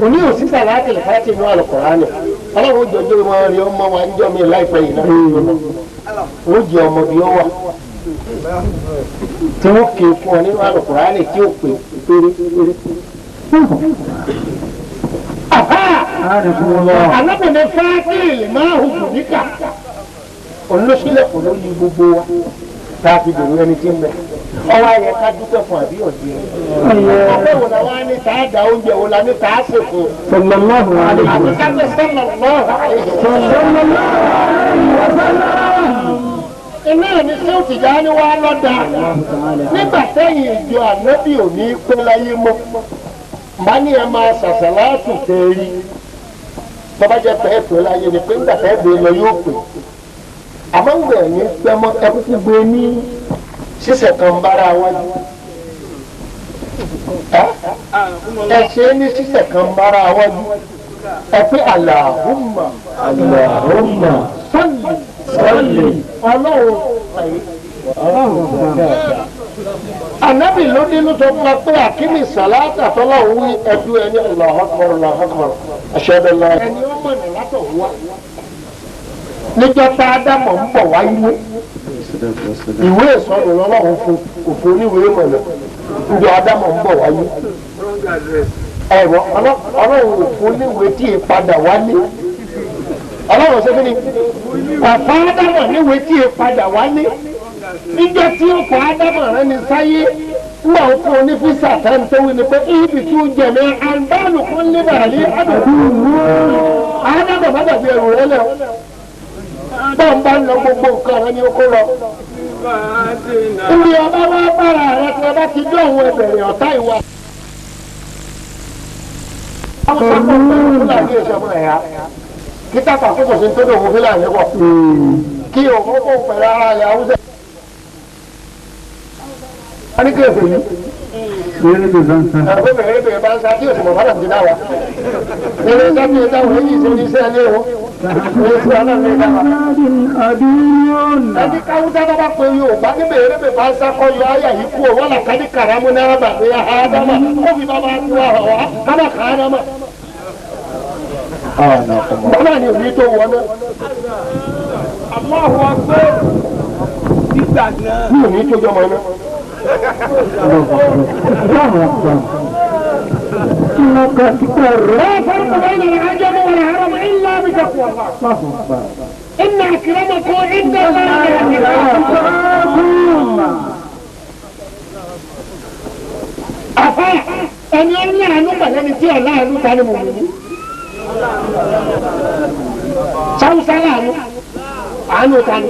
Òní òsì sàlátì lè inú Al-Kùránì. Ọlọ́run jọjọ́ wọn rí ọmọ wa ń jọ mi láìpẹ́ yìí náà. Ó jẹ ọmọ bí ó wà. Tí wọ́n ké fún ọ nínú Al-Kùránì tí ó pè péré péré. Alábẹ̀dẹ fáátìlì máa hù níkà. Olóṣèlú lórí gbogbo wa tá a fi dòwú ẹni tí ń bẹ. Ọwọ́ ayẹ ká dúpẹ́ fún àbí ọ̀dí rẹ̀. Ọpẹ́ wo la wá ní tá a da oúnjẹ wo la ní tá a sè fún. Sallallahu alayhi Àti wa ká pẹ́ sallallahu alayhi wa sallam. Iná ní ṣé Tìjàní wá lọ́dà. Nígbà sẹ́yìn ìjọ ànábì ò ní pẹ́ láyé mọ́. Màá ní ẹ máa ṣàṣàlátù tẹ̀rí. Bàbá jẹ́ pẹ́ pẹ́ láyé ni pé nígbà tẹ́ gbé lọ yóò pè. Àmọ́ ń gbẹ̀ ní pẹ́ mọ́ ẹ kúkú gbé ní sísẹ̀ kan bára wájú. Ẹ ṣe ní sísẹ̀ kan bára wájú. Ẹ pé Allahumma Allahumma salli salli. Ọlọ́run Ànábì ló dé ló sọ fún wa pé àkíní sàlátà tọ́lọ́run wí ẹdú ẹni Allahu Akbar Allahu Akbar ashhadu an la. Ẹni ó mọ̀nà látọ̀ wá. Níjọ́ tá a dámọ̀ ń bọ̀ wáyé. Ìwé ìsọnù lọ́lọ́run fún òfin oníwèé mọ̀nà. Níjọ́ Ádámọ̀ ń bọ̀ wáyé. Ẹ̀rọ ọlọ́run òfin oníwèé tí ì padà wálé. Ọlọ́run ṣe kí ni? Ọ̀fọ̀ Ádámọ̀ níwèé tí ì padà wálé. Níjọ́ tí ó kọ Ádámọ̀ rẹ ní sáyé nígbà ó fún onífísà tó wí ni pé ibi tí ó jẹ̀mí àǹbáàlù kún níbàálí àdùkú Ádámọ̀ má dàbí ẹrù rẹ lẹ bọ́n bá ń lọ gbogbo nǹkan rẹ ní ó kó lọ. Ibi ọba wá bára rẹ tí ọba ti dún òun ẹbẹ̀rẹ̀ ọ̀tá ìwà. Haúsá pọ̀ pẹ̀lú Fúlàní ìṣọ̀mọ ẹ̀yà. Kí tàtà kókò sí tó dòwò Fúlàní wọ̀. Kí òun kó pẹ̀lú ara rẹ̀ Haúsá. A ní kéèfé yìí. Ẹ̀rọ bẹ̀rẹ̀ bẹ̀rẹ̀ bá ń sa tí òsùnmọ̀ bá ti dá wa. Ilé iṣẹ́ tí ìdáhùn èyí ṣe ní iṣẹ́ ilé o. Ilé iṣẹ́ ọlọ́run ní ìdáhùn. Ẹni káwúsá bá bá pe Yorùbá ní bẹ̀rẹ̀ bẹ̀rẹ̀ bá ń sá kọ́ yọ ayà yìí kú o. Wọ́n là ká ní kàrámù náírà bà ní Ádámà. Kó fi bàbá tiwa hàn wá kábà kà Ádámà. Bàbá ni òní tó wọ náà. Allahu Akbar. Nígbà náà. Ní òní tó jọmọ náà. لا فرق بين العجم والعرب إلا بتقوى الله. إن أكرمكم عند الله أتقاكم. Àfá ẹni ọláàánú pẹ̀lẹ́ni tí ọláàánú ta ni mò ń mú. Sáwùsá láàánú, àánú ta ni.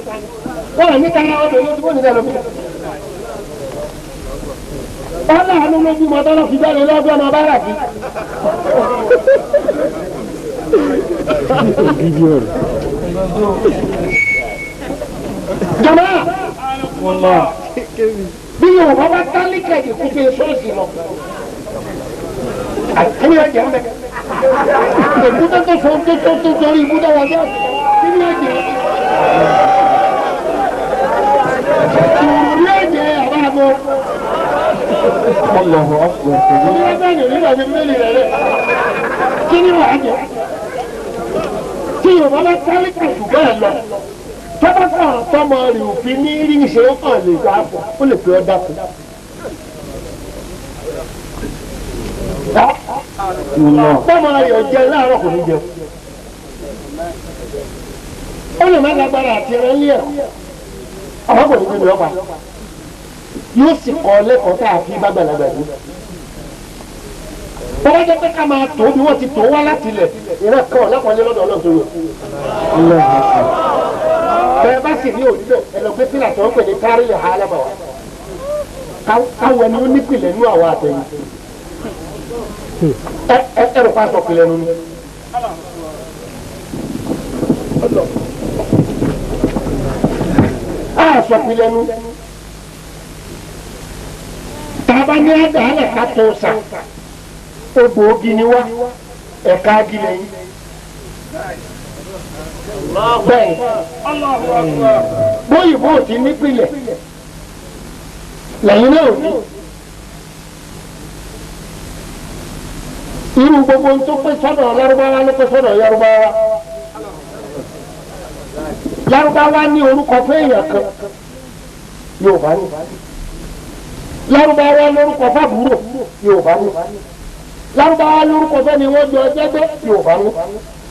Wọ́n ní kára ọdún lójú wọ́n ní ká lómi. Ọláàánú ló bímọ tọ́lọ́ fi jáde lọ́gbọ́n ọmọ bára kí. Jọ̀mọ́ Bí Yorùbá bá tálíkà ìkúté ṣọ́ọ̀ṣì lọ. Kí ni ọjà ń bẹ? Èkúté tó sọ tó tó tó torí ibùdó wọn jẹ́ kí ni ọjà? Ìrù ní ọjà àbá àbọ̀. Kí ni wàá jẹ? Tí Yorùbá bá tálíkà ṣùgbọ́n ẹ̀ lọ, tọ́ba kan tọmọ rẹ̀ òfin ní rí ṣe ó kàn lè gbà pọ̀, ó lè pè ọ́ dákun. Tọmọ rẹ̀ ọ̀jẹ̀ láàárọ̀ kò ní jẹun. Ó lè má lágbára àti ẹran ilé ẹ̀kọ́, àwọn kò ní gbé mi ọ̀pá. Yóò sì kọ́ lẹ́kọ̀ọ́ tá a fi bá gbàlagbà dé. Bọ́lá jẹ́ pé ká máa tó bí wọ́n ti tó wá láti ilẹ̀, ìran kan ọ̀làpọ̀lẹ́ lọ́dọ̀ Ọlọ́run tó yẹ. Bẹ́ẹ̀ bá sì ní òdìbẹ̀ ẹ lọ gbé pílà tó ń pè ní kárílẹ̀ ha alábàwá. Káwọn ẹni ó nípìnlẹ̀ nú àwọn àtẹ̀yìn. Ẹ ẹ rò pa sọ pìlẹ̀ nu ni. A sọ pìlẹ̀ nu. Tàbá ní àdáhàlẹ̀ ká tó sà. Odò ogi ni wá, ẹ̀ka agi lẹ́yìn. Bẹ́ẹ̀ bóyìnbó ò ti nípìnlẹ̀ lẹ́yìn náà ò ní. Irú gbogbo tó pé sọ́dọ̀ Lárúbáwá ló pé sọ́dọ̀ Yorùbáwá. Lárúbáwá ní orúkọ fún èèyàn kan, Yorùbá ní. Lárúbáwá lórúkọ fábúrò, Yorùbá ní. Lárúbáwá lórúkọ fẹ́ni wọ́n jọ jẹ́gbẹ́, Yorùbá ní.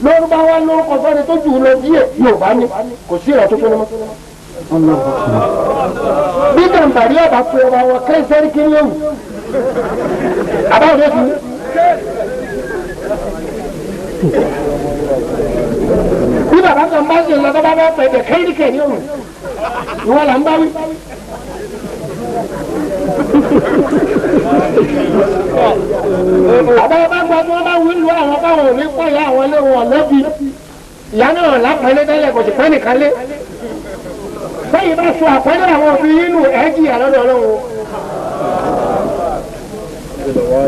Lórúbáwá lórúkọ fẹ́ni tó jù lọ díẹ̀, Yorùbá ní. Kò sí ìrọ̀ tó tó lọ́mọ. Bí Gàmbàrí ọba pé ọba wọn kérésẹ́rì kí ni òun. Àbáwọ̀ ló ti ní. Bí bàbá kan bá ṣe lọ tó bá bá pẹ̀ dẹ̀ kérésìkè ní òun. Ìwọ là ń bá wí. Bàbá bá gbọ́ tí wọ́n bá wí lu àwọn báwọn ò ní pọ̀ ya àwọn ilé wọn lẹ́bi. Ìyá náà lápẹ́lẹ́ tẹ́lẹ̀ kò sì pẹ́ nìkan lé. Bẹ́ẹ̀ bá sọ àpẹẹrẹ àwọn òbí yín nù ẹ̀ jìyà lọ́dọ̀ Ọlọ́run.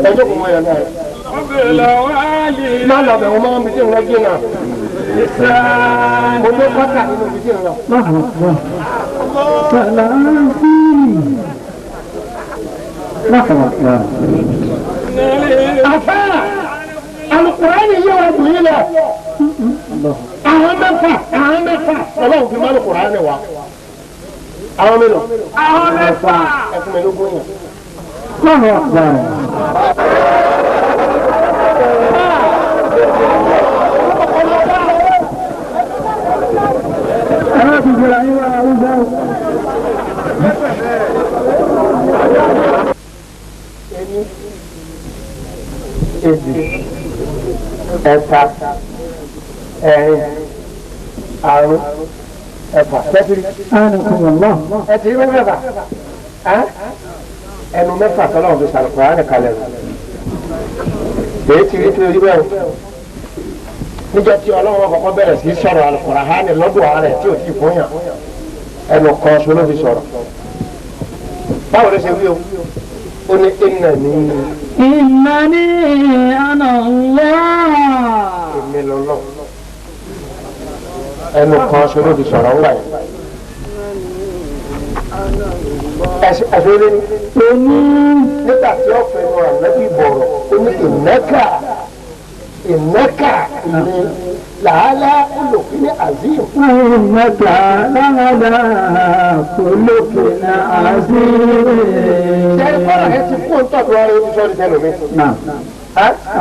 Ẹjọ́ kò mọ ìyànjú rẹ̀. Má lọ bẹ̀ wọ́n máa ń bi tí ń lọ jìnnà. Mo ní kọ́tà nínú ibi tí ń lọ. Àfẹ́ Alukurani yé wa dùn yín lọ. Àwọn mẹ́fà Ọlọ́run fi má Alukurani wa. Àwọn mélòó? Àwọn mẹ́fà. Ẹ fún mi lógún yẹn. Èjì, ẹ̀ta, ẹ̀rin, àrún, ẹ̀fà. Tẹ́tìrì. Ẹ ti rí mẹ́fà. Ẹnu mẹ́fà tọ́lọ́run fi ṣàlùkùránì kalẹ̀ rẹ̀. Èyí ti rí tí orí bẹ́ẹ̀. Níjọ́ tí Ọlọ́run kọ́kọ́ bẹ̀rẹ̀ sí sọ̀rọ̀ àlùkùránì lọ́dọ̀ ààrẹ tí ò tí ì fún yàn. Ẹnu kan ṣo ló fi sọ̀rọ̀. Báwo ló ṣe wí o? Ó ní ìnà ní. Innani ana Allah. Èmi lọ́lọ́. Ẹnu kan ṣo ló fi sọ̀rọ̀ ńlá yìí. Ẹ̀sìn lé ní. Ó ní nígbà tí ó fẹnu ànábì bọ̀rọ̀, ó ní ìnáka ìnáka ní làálàá olùkíní azim. Innaka la'ala khuluqin azim. Ṣé kọ́ra ẹ ti kú ntọ́jú ara ẹni sọ́ọ́dí sẹ́nu mi? Naam.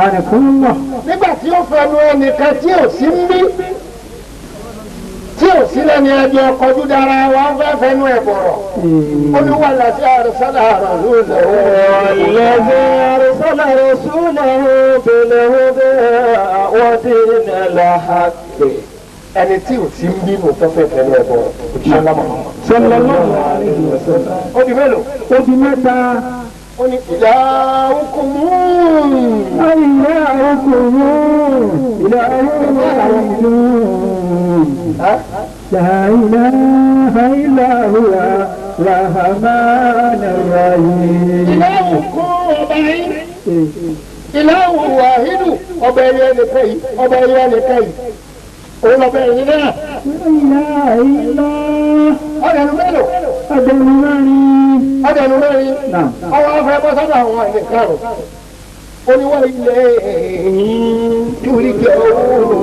Anakumullah. Nígbà tí ó fẹnu ẹnìkan tí ò sí ń bí tí ò sí lẹ́ni ẹjọ́ kọjú dára wa ń fẹ́ fẹnu ẹ̀ bọ̀rọ̀. Ó ní wà láti àrùsálà àrùsálà. الذي أرسل رسوله بالهدى ودين الحق. Ẹni tí ò sí ń bí nù tó fẹ́ fẹnu ẹ̀ bọ̀rọ̀. Òjíṣẹ́ ńlá Muhammad. Sallallahu alayhi wa sallam. Ó di mélòó? Ó di mẹ́ta. Ó ní ìlàhùkùmù. إلهكم إله واحد. لا إله إلا هو الرحمن الرحيم. Ìlàhùn ọba yín. Ìlàhùn wàhídù ọba ẹyẹ nìkan yìí ọba ẹyẹ nìkan yìí. Òun lọ́bẹ̀ ẹ̀yìn náà. La ilaha illa. Ọ̀dẹ̀nu mélòó? Ọ̀dẹ̀nu mẹ́rin. Ọ̀dẹ̀nu mẹ́rin. Ọwọ́ afẹ́ bọ́ sọ́dọ̀ àwọn ẹ̀mí karùn-ún. Ó ní wọ́n ilẹ̀ torí jẹ́ owó.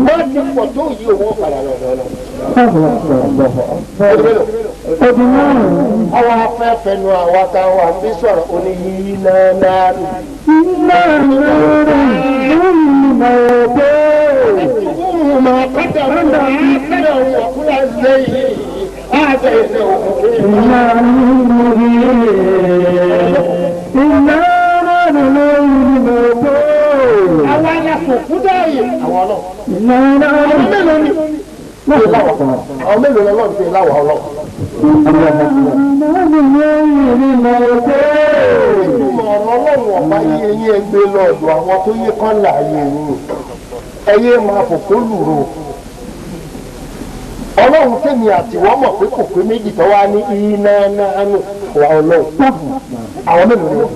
Wọ́n ti pọ̀ tó yí owó padà lọ́dọ̀ lọ. Ọdún mélòó? Ọdún márùn-ún. Ọwọ́ afẹ́ fẹnu àwa táwa ń bí sọ̀rọ̀ ó ní yí náà náà. Iná náà lórí mọ̀ọ́dẹ́. ما قدر وكل شيء آتيناه Àwọn alákòókú dáàyè. Àwọn ọlọ́run. Àwọn mélòó ni? Àwọn mélòó lọ́lọ́run ti láwọ̀ ọlọ́run? Ìtumọ̀ ọ̀rọ̀ ọlọ́run ọ̀bá yé eyín ẹgbẹ́ lọ́ọ̀dọ̀ àwọn tó yé kọ́ láàyè yìí. Ẹyẹ máa fòkó lùrò. Ọlọ́run tèmi àtiwọ́ mọ̀ pé kò pé méjì tó wá ní iná náà nù wà ọlọ́run. Àwọn mélòó ni wọ́n?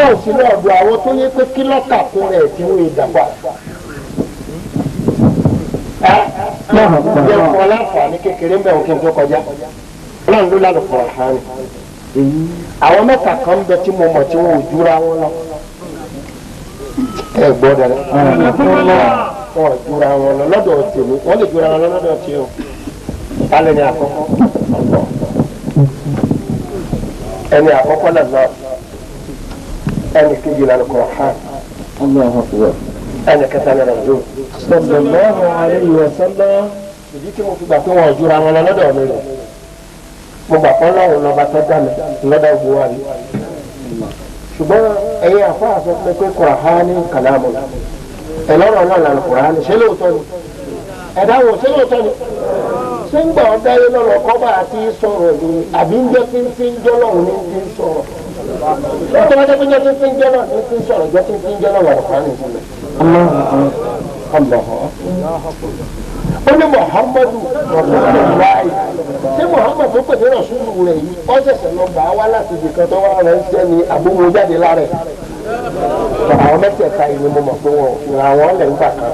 Ó sì lọ́ọ̀dọ̀ àwọn tó yẹ pé kílọ̀kà fún rẹ̀ tí wọ́n dàgbà. Jẹ́ fún ọ láǹfààní kékeré ń bẹ̀ òkè tó kọjá. Ọlọ́run ló lálùkọ̀ ọ̀hán ni. Àwọn mẹ́ta kan bẹ tí mo mọ̀ tí wọ́n ò júra wọn lọ. Ẹ gbọ́ dara. Wọ́n ò júra wọn lọ lọ́dọ̀ tèmi. Wọ́n lè júra wọn lọ lọ́dọ̀ tiẹ̀ o. Kálẹ̀ ni àkọ́kọ́. Ẹni àkọ́kọ́ náà lọ. Ẹni kejì lálùkọ̀ ọ̀hán. Ẹni kẹta ní Rasul. Sallallahu alayhi wa sallam. Ìdí tí mo fi gbà pé wọn ò júra wọn lọ lọ́dọ̀ mi rẹ̀. Mo gbà pé Ọlọ́run lọ́ba tó dá mi lọ́dọ̀ gbogbo wa ni. Ṣùgbọ́n ẹ̀yin àfáà sọ pé Kùránì kàlámù. Ẹ lọ́rọ̀ náà lànà Kùránì ṣé lóòótọ́ ni? Ẹ̀dá wo ṣé lóòótọ́ ni? Ṣé ń gbà ọ́ dáyé lọ́rọ̀ kọ́ba àti sọ̀rọ̀ ni àbí ń jẹ́ tí ń fi ń jọ́ lọ́run ní ti ń sọ̀rọ̀? Ọ̀tọ́ bá jẹ́ pé jẹ́ tí ń fi ń jọ́ lọ́run ní ti ń sọ̀rọ̀ jẹ́ tí ń fi ń jọ́ lọ́run lànà Kùránì sílẹ̀. Ó ní Muhammadu Rasulullahi. Ṣé Muhammadu tó pè ní Rasulu rẹ̀ yìí ó ṣẹ̀ṣẹ̀ lọ gbà á wá láti ibì kan tó wá rẹ̀ ń ṣẹ́ ni àbúrò jáde lára ẹ̀. Àwọn mẹ́tẹ̀ẹ̀ta yìí ni mo mọ̀ pé wọn ìran àwọn ọ̀lẹ̀ ń gbà kan.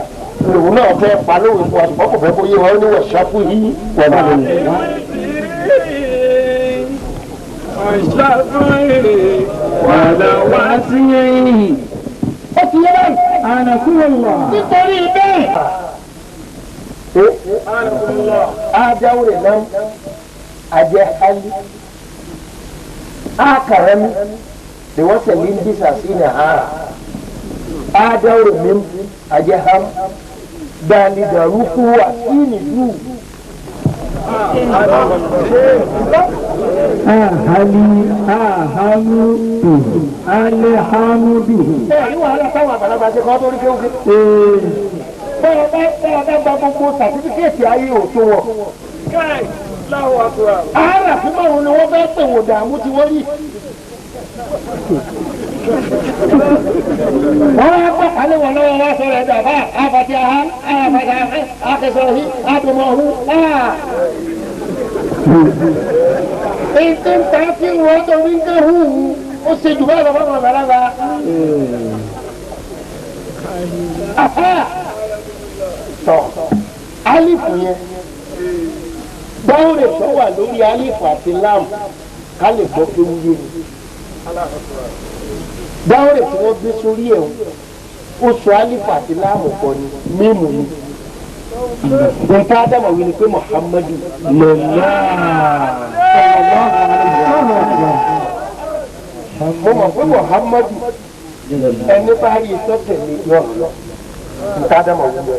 Lòun náà fẹ́ pa lóhùn fún wa ṣùgbọ́n kò fẹ́ kó yé wọn ó ní wọ̀ ṣáfù yìí wọ̀ bá lè lè. Ó ti yẹ báyìí. Anakumullah. Nítorí bẹ́ẹ̀. Ajáwòrè náà ajẹ́ hali. Akarami da wasalin bisa sí ní ha. Ajáwòrè mim ajẹ́ ham. Dali da rukuwa sí ní du. Ahali ahamudu alihamuduhu. Ẹ ní wàhálà táwọn àgbàlagbà ṣe kọ́ tó rí kéwké. Bọ́lá bá bọ́lá bá gba gbogbo sàtífíkẹ́ẹ̀tì ayé òtó wọ̀. Àárà fún márùn-ún ni wọ́n fẹ́ pè wò dààmú tí wọ́n rí. Wọ́n á gbọ́ pálí wọn lọ́wọ́ wá sọ̀rọ̀ ẹ̀dá bá àfàtì àhán àfàtì àhán àkẹsọ̀rọ̀ àdùnmọ̀hún. Ètò ìta tí wọ́n tó ń gé hù ó ṣe jù báyìí lọ fún àwọn àgbàlagbà. Tọ́ alifu yẹn dáwọ́rẹ̀ tó wà lórí alifu àti lam ká lè gbọ́ pé wúyé ni. Dáwọ́rẹ̀ tí wọ́n gbé sórí ẹ̀ ó sọ alifu àti lam pọ̀ ni mímu ni. Nǹkan Ádámù wí ni pé Muhammadu lọ́lá. Mo mọ̀ pé Muhammadu ẹni bá rí i tọ́tẹ̀lé yọ. Nǹkan Ádámù wí ni.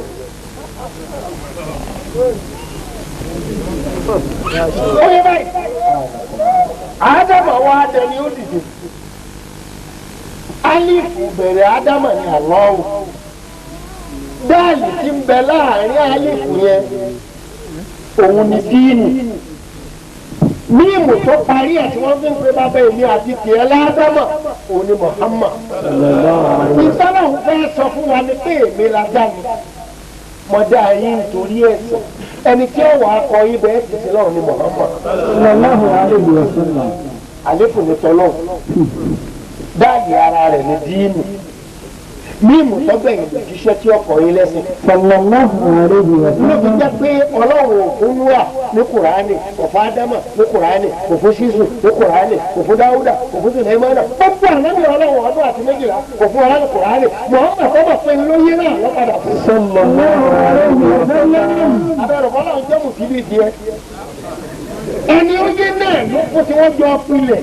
Ó yẹ báyìí. Ádámù wa dẹni ó dìde. Alifu bẹ̀rẹ̀ Ádámù ní àlọ́wù. Dáàlì tí ń bẹ láàrin alifu yẹn, òun ni díìnì. Míìmù tó parí ẹ̀ tí wọ́n fi ń pe bàbá èmi àti tiẹ̀ ládámà, òun ni Muhammad. Ìtọ́lá òun fẹ́ sọ fún wa ni pé èmi la dá mi. Mo dá yín nítorí ẹ̀sìn. Ẹni tí ó wà á kọ ibẹ̀ ti sin lọ́run ni Muhammad. Sallallahu alayhi wa sallam. Àléfò ní tọ́lọ́. Dáàlì ara rẹ̀ ní díìnì. Mímù tọ́gbẹ̀yìn lòjíṣẹ́ tí ọkọ̀ yín lẹ́sìn. Sallallahu alayhi wa Ló fi sallam. jẹ́ pé Ọlọ́run ò fún Núà ní Kùránì, kò fún Ádámà ní Kùránì, kò fún Ṣísù ní Kùránì, kò fún Dáúdà, kò fún Sùlẹ́mánà. Gbogbo ànábì Ọlọ́run ọdún àti méjìlá kò fún Ọlọ́run Kùránì. Mùhàmmad sọ́mọ̀ pé lóyé náà lọ́padà fún. Sallallahu alayhi wa sallam. Abẹ́rẹ́ Ọlọ́run jẹ́ mùsùlùmí díẹ̀. Ẹni ó yé náà ló kó tí wọ́n jọ pilẹ̀.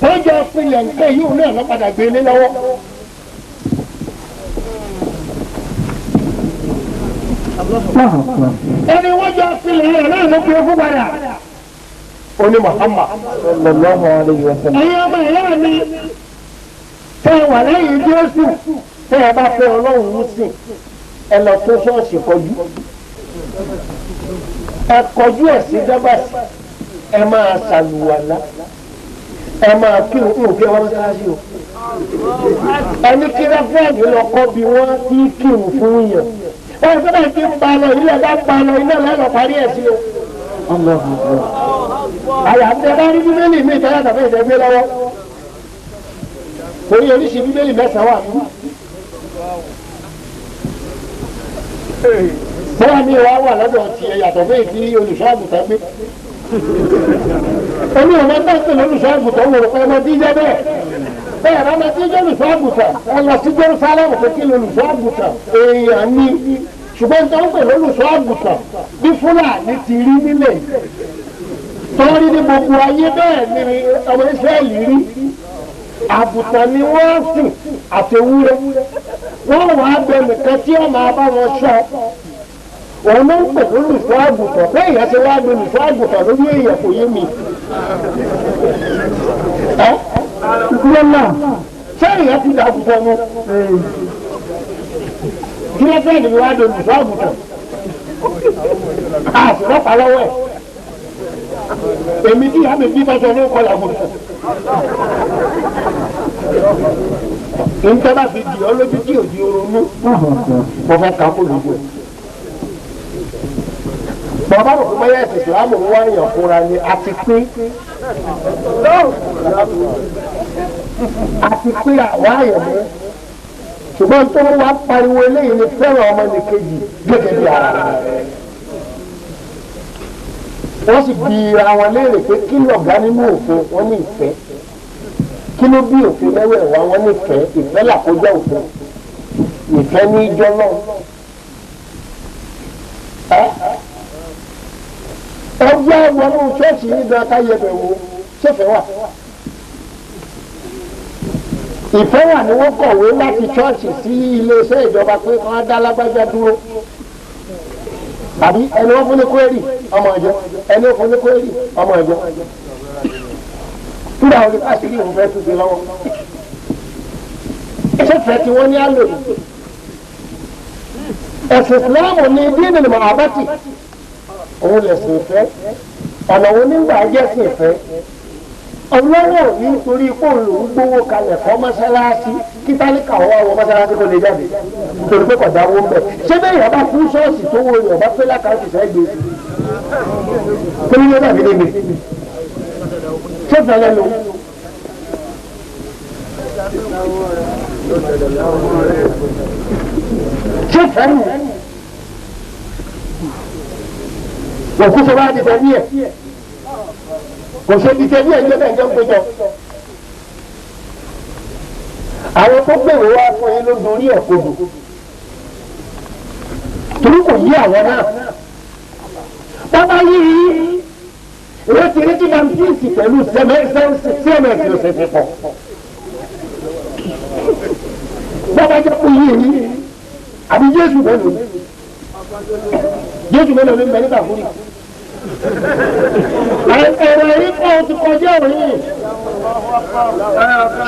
Wọ́n jọ pilẹ̀ nǹkan yìí náà lọ́padà gbé lé lọ́wọ́. Allahu akbar. Ẹni wọ́n jọ pilẹ̀ rẹ̀ náà ló gbé fún padà. Ó ní Muhammad. Sallallahu alayhi wa sallam. Ẹ̀yin ọmọ ìyá mi tẹ́ ẹ wà lẹ́yìn Jésù tẹ́ ẹ bá fẹ́ Ọlọ́run sìn ẹ lọ tó ṣọ́ọ̀ṣì kọjú. Ẹ kọjú ẹ̀ sí Gábàsì, ẹ máa ṣàlùwàlá, ẹ máa kí òun òfin ọmọ mọ́sálásí o. Ẹni kí rẹ́fúrẹ́ǹdì lọ kọ́ bí wọ́n ti kírun fún yàn. Wọ́n fẹ́ báyìí ti ń ba lọ ilé ẹ̀ bá ń ba lọ ilé ẹ̀ lọ́ọ́ parí ẹ̀ sí o. Allahu akbar. Àyà ń tẹ bá rí bíbélì mi ìtọ́jà tàbí ìtẹ́gbé lọ́wọ́. Torí oríṣi bíbélì mẹ́sàn-án wà mí. Bọ́lá mi wá wà lọ́dọ̀ tiẹ̀ yàtọ̀ fún èyí olùṣọ́ àgùntàn gbé. Èmi ò máa ń dáńpé lólùṣọ́ àgùntàn wò pé ọmọ díjẹ́ bẹ́ẹ̀. Bẹ́ẹ̀ bá máa díjẹ́ olùṣọ́ àgùntàn, ẹ lọ sí Jerusalem pé kí lolùṣọ́ àgùntàn èèyàn ní. Ṣùgbọ́n tó ń pè lólùṣọ́ àgùntàn bí Fúlàní ti rí nílẹ̀ yìí torí ní gbogbo ayé bẹ́ẹ̀ ni ọmọ Ísírẹ́lì rí. Àgùntàn ni wọ́n sìn àtẹwúrẹ́. Wọ́n wàá bẹ nìkan tí ó máa bá wọn ṣọ́. Òun ló ń pè lólùṣọ́ àgùntàn. Bẹ́ẹ̀ ìyá ṣe wá lólùṣọ́ àgùntàn lórí èèyàn kò yé mi. Ẹ́ Yálà. ṣé ìyá ti dàgùntàn nu? Kí ló fẹ́ ni wàá lólùṣọ́ àgùntàn? Àṣìrọ́pàá lọ́wọ́ ẹ̀. Èmi tí ìyá mi bí tọ́sọ ló kọ́ làgùntàn. Nǹkan bá fi dì ọ́ lójú tí òdi oronú. Allahu akbar. Mo fẹ́ ká kó lójú ẹ̀. Bàbá rò pé báyà ẹ̀sìn Ìsìlámù ń wá èèyàn fúnra ni a ti pín. A ti pín àwa àyàn mọ́. Ṣùgbọ́n tó ń wá pariwo eléyìí ni fẹ́ràn ọmọnìkejì gẹ́gẹ́ bí ara rẹ̀. Wọ́n sì bi ara wọn léèrè pé kí lọ̀gá nínú òfin wọ́n ní ìfẹ́. Kí ló bí òfin mẹ́wẹ̀ẹ̀wá wọ́n ní ìfẹ́? Ìfẹ́ làkójá òfin. Ìfẹ́ ní í jọ́ náà. Ọjọ́ wọnú ṣọ́ọ̀ṣì yìí gan ká yẹbẹ̀ wo ṣẹ́fẹ̀ wà. Ìfẹ́ wà ní wọ́n kọ̀wé láti ṣọ́ọ̀ṣì sí iléeṣẹ́ ìjọba pé wọ́n á dá lágbájá dúró. Àbí ẹni wọ́n fún ní kúrẹ́rì ọmọ ìjọ ẹni wọ́n fún ní kúrẹ́rì ọmọ ìjọ. Nígbà wo ni káṣírí òun fẹ́ tún sí lọ́wọ́? Ṣẹ́fẹ̀ tí wọ́n ní á lò ní. Ẹ̀sìn Ìsìláàmù ni dínì ní Màhábàtì. Òun lẹ̀sìn ìfẹ́. Ọ̀nà wo nígbà jẹ́sìn ìfẹ́? Ọlọ́wọ́ ní nítorí pé òun lòún gbówó kalẹ̀ kọ́ mọ́sálásí kí tálíkà wá wọ mọ́sálásí kó lè jáde nítorí pé kò dáwó ń bẹ̀. Ṣé bẹ́ẹ̀ yọ̀bá kú ṣọ́ọ̀ṣì tó wo yọ̀bá pé lákàtúntì sẹ́ gbé sí? Kí ló dàbí níbi? Ṣé fẹ́lẹ́ lò? Ṣé fẹ́ nù? Òkú sọ wá di tẹ̀lé ẹ̀. Kò ṣe di tẹ̀lé ẹ̀ jẹ́ bẹ́ẹ̀ jẹ́ ń péjọ. Àwọn tó gbèrò wá fún yín ló dorí ẹ̀ kodò. Torí kò yí àwọn náà. Bàbá yìí ìwé ti rí tí bàmtíìsì pẹ̀lú CMS ló ṣe fi pọ̀. Bàbá jẹ́ kó yí yìí àbí Jésù mélòó ni? Jésù mélòó ni ń bẹ nígbà fún mi? Ẹ̀rọ yìí kọ́ ti kọjá òní.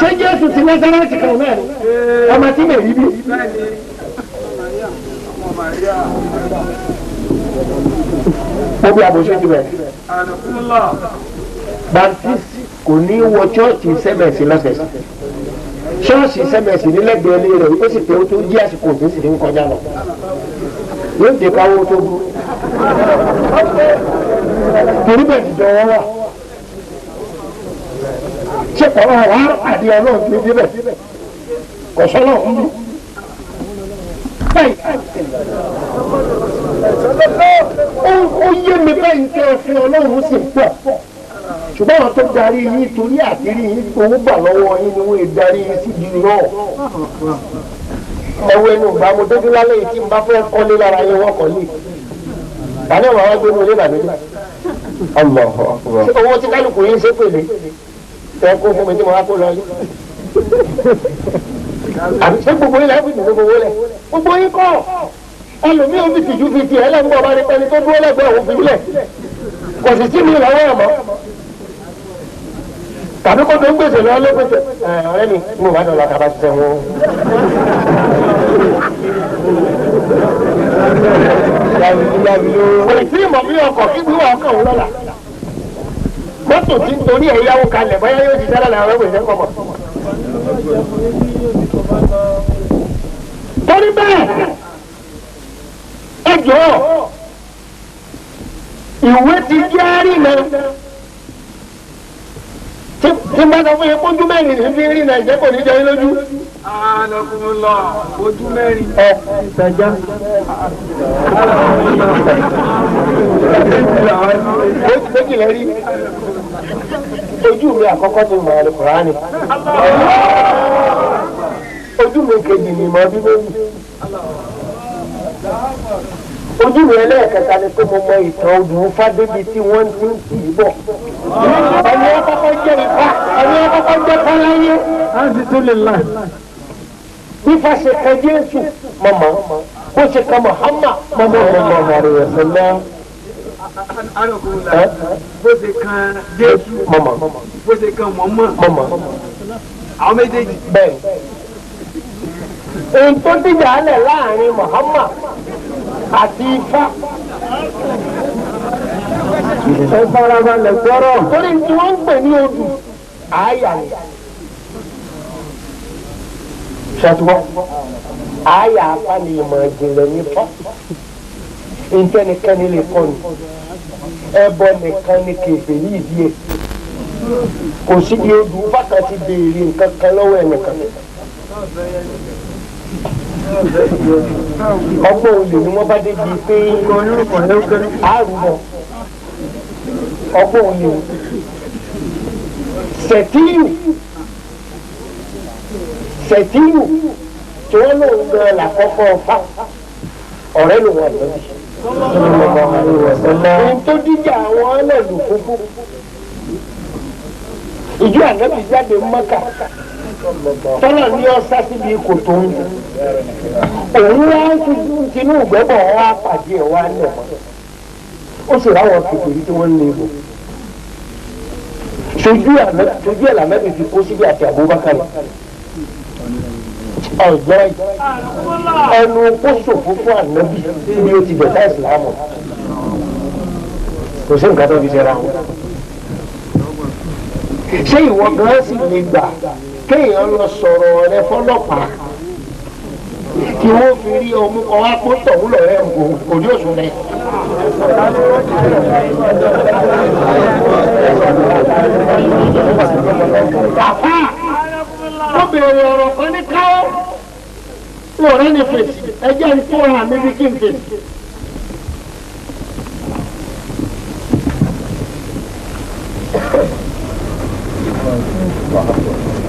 Ṣé Jésù ti Násárẹ́tì kan náà ni? Ọmọ tí mèrí bí. Ó bí àbòsí ti bẹ̀rẹ̀. Baptist kò ní wọ chọ́ọ̀chì sẹ́mẹ̀sì lọ́sẹ̀sẹ̀. Ṣọ́ọ̀ṣì sẹ́mẹ̀sì nílẹ̀gbẹ̀ẹ́ ilé rẹ̀ ó sì pé ó tó jí àsìkò tó sì fi ń kọjá lọ. Yóò dé káwó tó burú. Torí bẹ́ẹ̀ ti jọ wọ́n wà. Ṣé ọ̀rọ̀ wa àdé ọlọ́run tó débẹ̀? Kò sọ́lọ́ ń bí. Ó yé mi báyìí tẹ́ ẹ fi ọlọ́run sì pọ̀. Ṣùgbọ́n àwọn tó darí yín torí àtìrí yín owó gbà lọ́wọ́ yín ni wọ́n darí yín sí di rọ̀. Ẹ̀wọ̀ ẹnu ìgbà mo dójú lálẹ́ yìí tí n bá fẹ́ kọ́lé lára yín wọ́n kọ́lé. Tàbí àwọn àwọn gbé ní olé bàbá Allahu akbar. Owó tí kálukú yín ṣe pèlè ẹ kó fún mi tí mo wá kó lọ yín. Àbí ṣé gbogbo yín láì fi dùn gbogbo lẹ̀? Gbogbo yín kọ́ ẹlòmíì ó fi tìjú fi tiẹ̀ ẹlẹ́gbọ́n ọba ní pẹ́ni tó dúró lẹ́gbẹ̀ẹ́ òun fi lẹ̀. Kò sì sí mi lọ́wọ́ ẹ̀ mọ́. Tàbí kó tó ń gbèsè lọ ló gbèsè. Ẹ ọ̀rẹ́ mi mo bá dọ̀la kaba ṣiṣẹ́ wọn. Kò sí ìmọ̀ bí ọkọ̀ kí wíwá ọkọ̀ òun lọ́la. Mọ́tò tí ń torí ẹ̀ yáwó kalẹ̀ bóyá yóò ṣiṣẹ́ lọ́la ọ̀rẹ́ wòye kọ̀ mọ̀. Torí bẹ́ẹ̀ ẹ jọ̀ọ́ ìwé ti jẹ́ àrìnà tí n bá sọ fún yín kójú mẹ́rin ní fi rí nàìjẹ́ kò ní jọ yín lójú. Anakumullah, ojú mẹ́rin. Ẹ Ìtajà. méjì lẹ rí ojú mi àkọ́kọ́ ni mọ̀ Al-Kùránì ojú mi kejì ni mọ̀ Bíbélì ojú mi ẹlẹ́ẹ̀kẹta ni pé mo mọ ìtàn odù fádébi tí wọ́n ti ń tì í bọ̀ ẹni ọkọ̀kọ́ jẹ́ ifá ẹni ọkọ̀kọ́ jẹ́ fáláyé Alhamdulillah. bífá ṣe kan Jésù mọ̀mọ́ bó ṣe kan Muhammad mọ̀mọ́ Sallallahu alayhi wa sallam. Anakumullah, bó ṣe kan Jésù, mọ̀mọ́ bó ṣe kan Mọ̀mọ́, mọ̀mọ́ àwọn méjèèjì. bẹ́ẹ̀. Ohun tó dìjà lẹ̀ láàrin Muhammad àti Ifá. Ẹ farabalẹ̀ gbọ́rọ̀. Torí tí wọ́n ń pè ní odù àáyà ni. Ṣàtúwọ́ àáyà apá ni ìmọ̀ ìjìnlẹ̀ ní fọ́. Ntẹ́nikẹ́ni lè kọ́ ni. Ẹbọ nìkan ni kèfèrí ìdí ẹ̀. Kò sí ní odù bákan ti béèrè nǹkan kan lọ́wọ́ ẹnìkan. Ọgbọ́n olè ni wọ́n bá débi pé àrùbọ̀ ọgbọ́n olè o. Sẹ̀tíyù Sẹ̀tíyù tí wọ́n lòun gan làkọ́kọ́ ọ̀fà ọ̀rẹ́ lòun àtọ́jú. Sallallahu alayhi wa sallam. Ohun tó díjà àwọn ọlọ́ọ̀lù fúnfún. Ìjọ ànábì jáde Mọ́kà tọ́lá ní ọ́sá síbi kòtò ń òun wá tinú ìgbẹ́bọ̀ wá pàdé ẹ̀ wá lẹ̀ mọ́ ó sì ráwọn kékeré tí wọ́n ń lé bò sojú ẹ̀ làmẹ́bí fi kó síbi àti Abubakar ọ̀gbọ́n ẹnu kó sòfò fún ànábì bí ó ti bẹ̀tà ìsìlámù kò sí nǹkan tó fi ṣe ra wọn. Ṣé ìwọ gan sì lè gbà kéèyàn lọ sọ̀rọ̀ rẹ fọlọ́pàá kí wọ́n fi rí ọmú kan wá kó tọ̀hún lọ́rẹ́ kò ní òsùn rẹ. Àfà ó béèrè ọ̀rọ̀ kan ní káwọ́ lọ́rẹ́ ní fèsì ẹjẹ́ ń kóra mi bí kí n fèsì.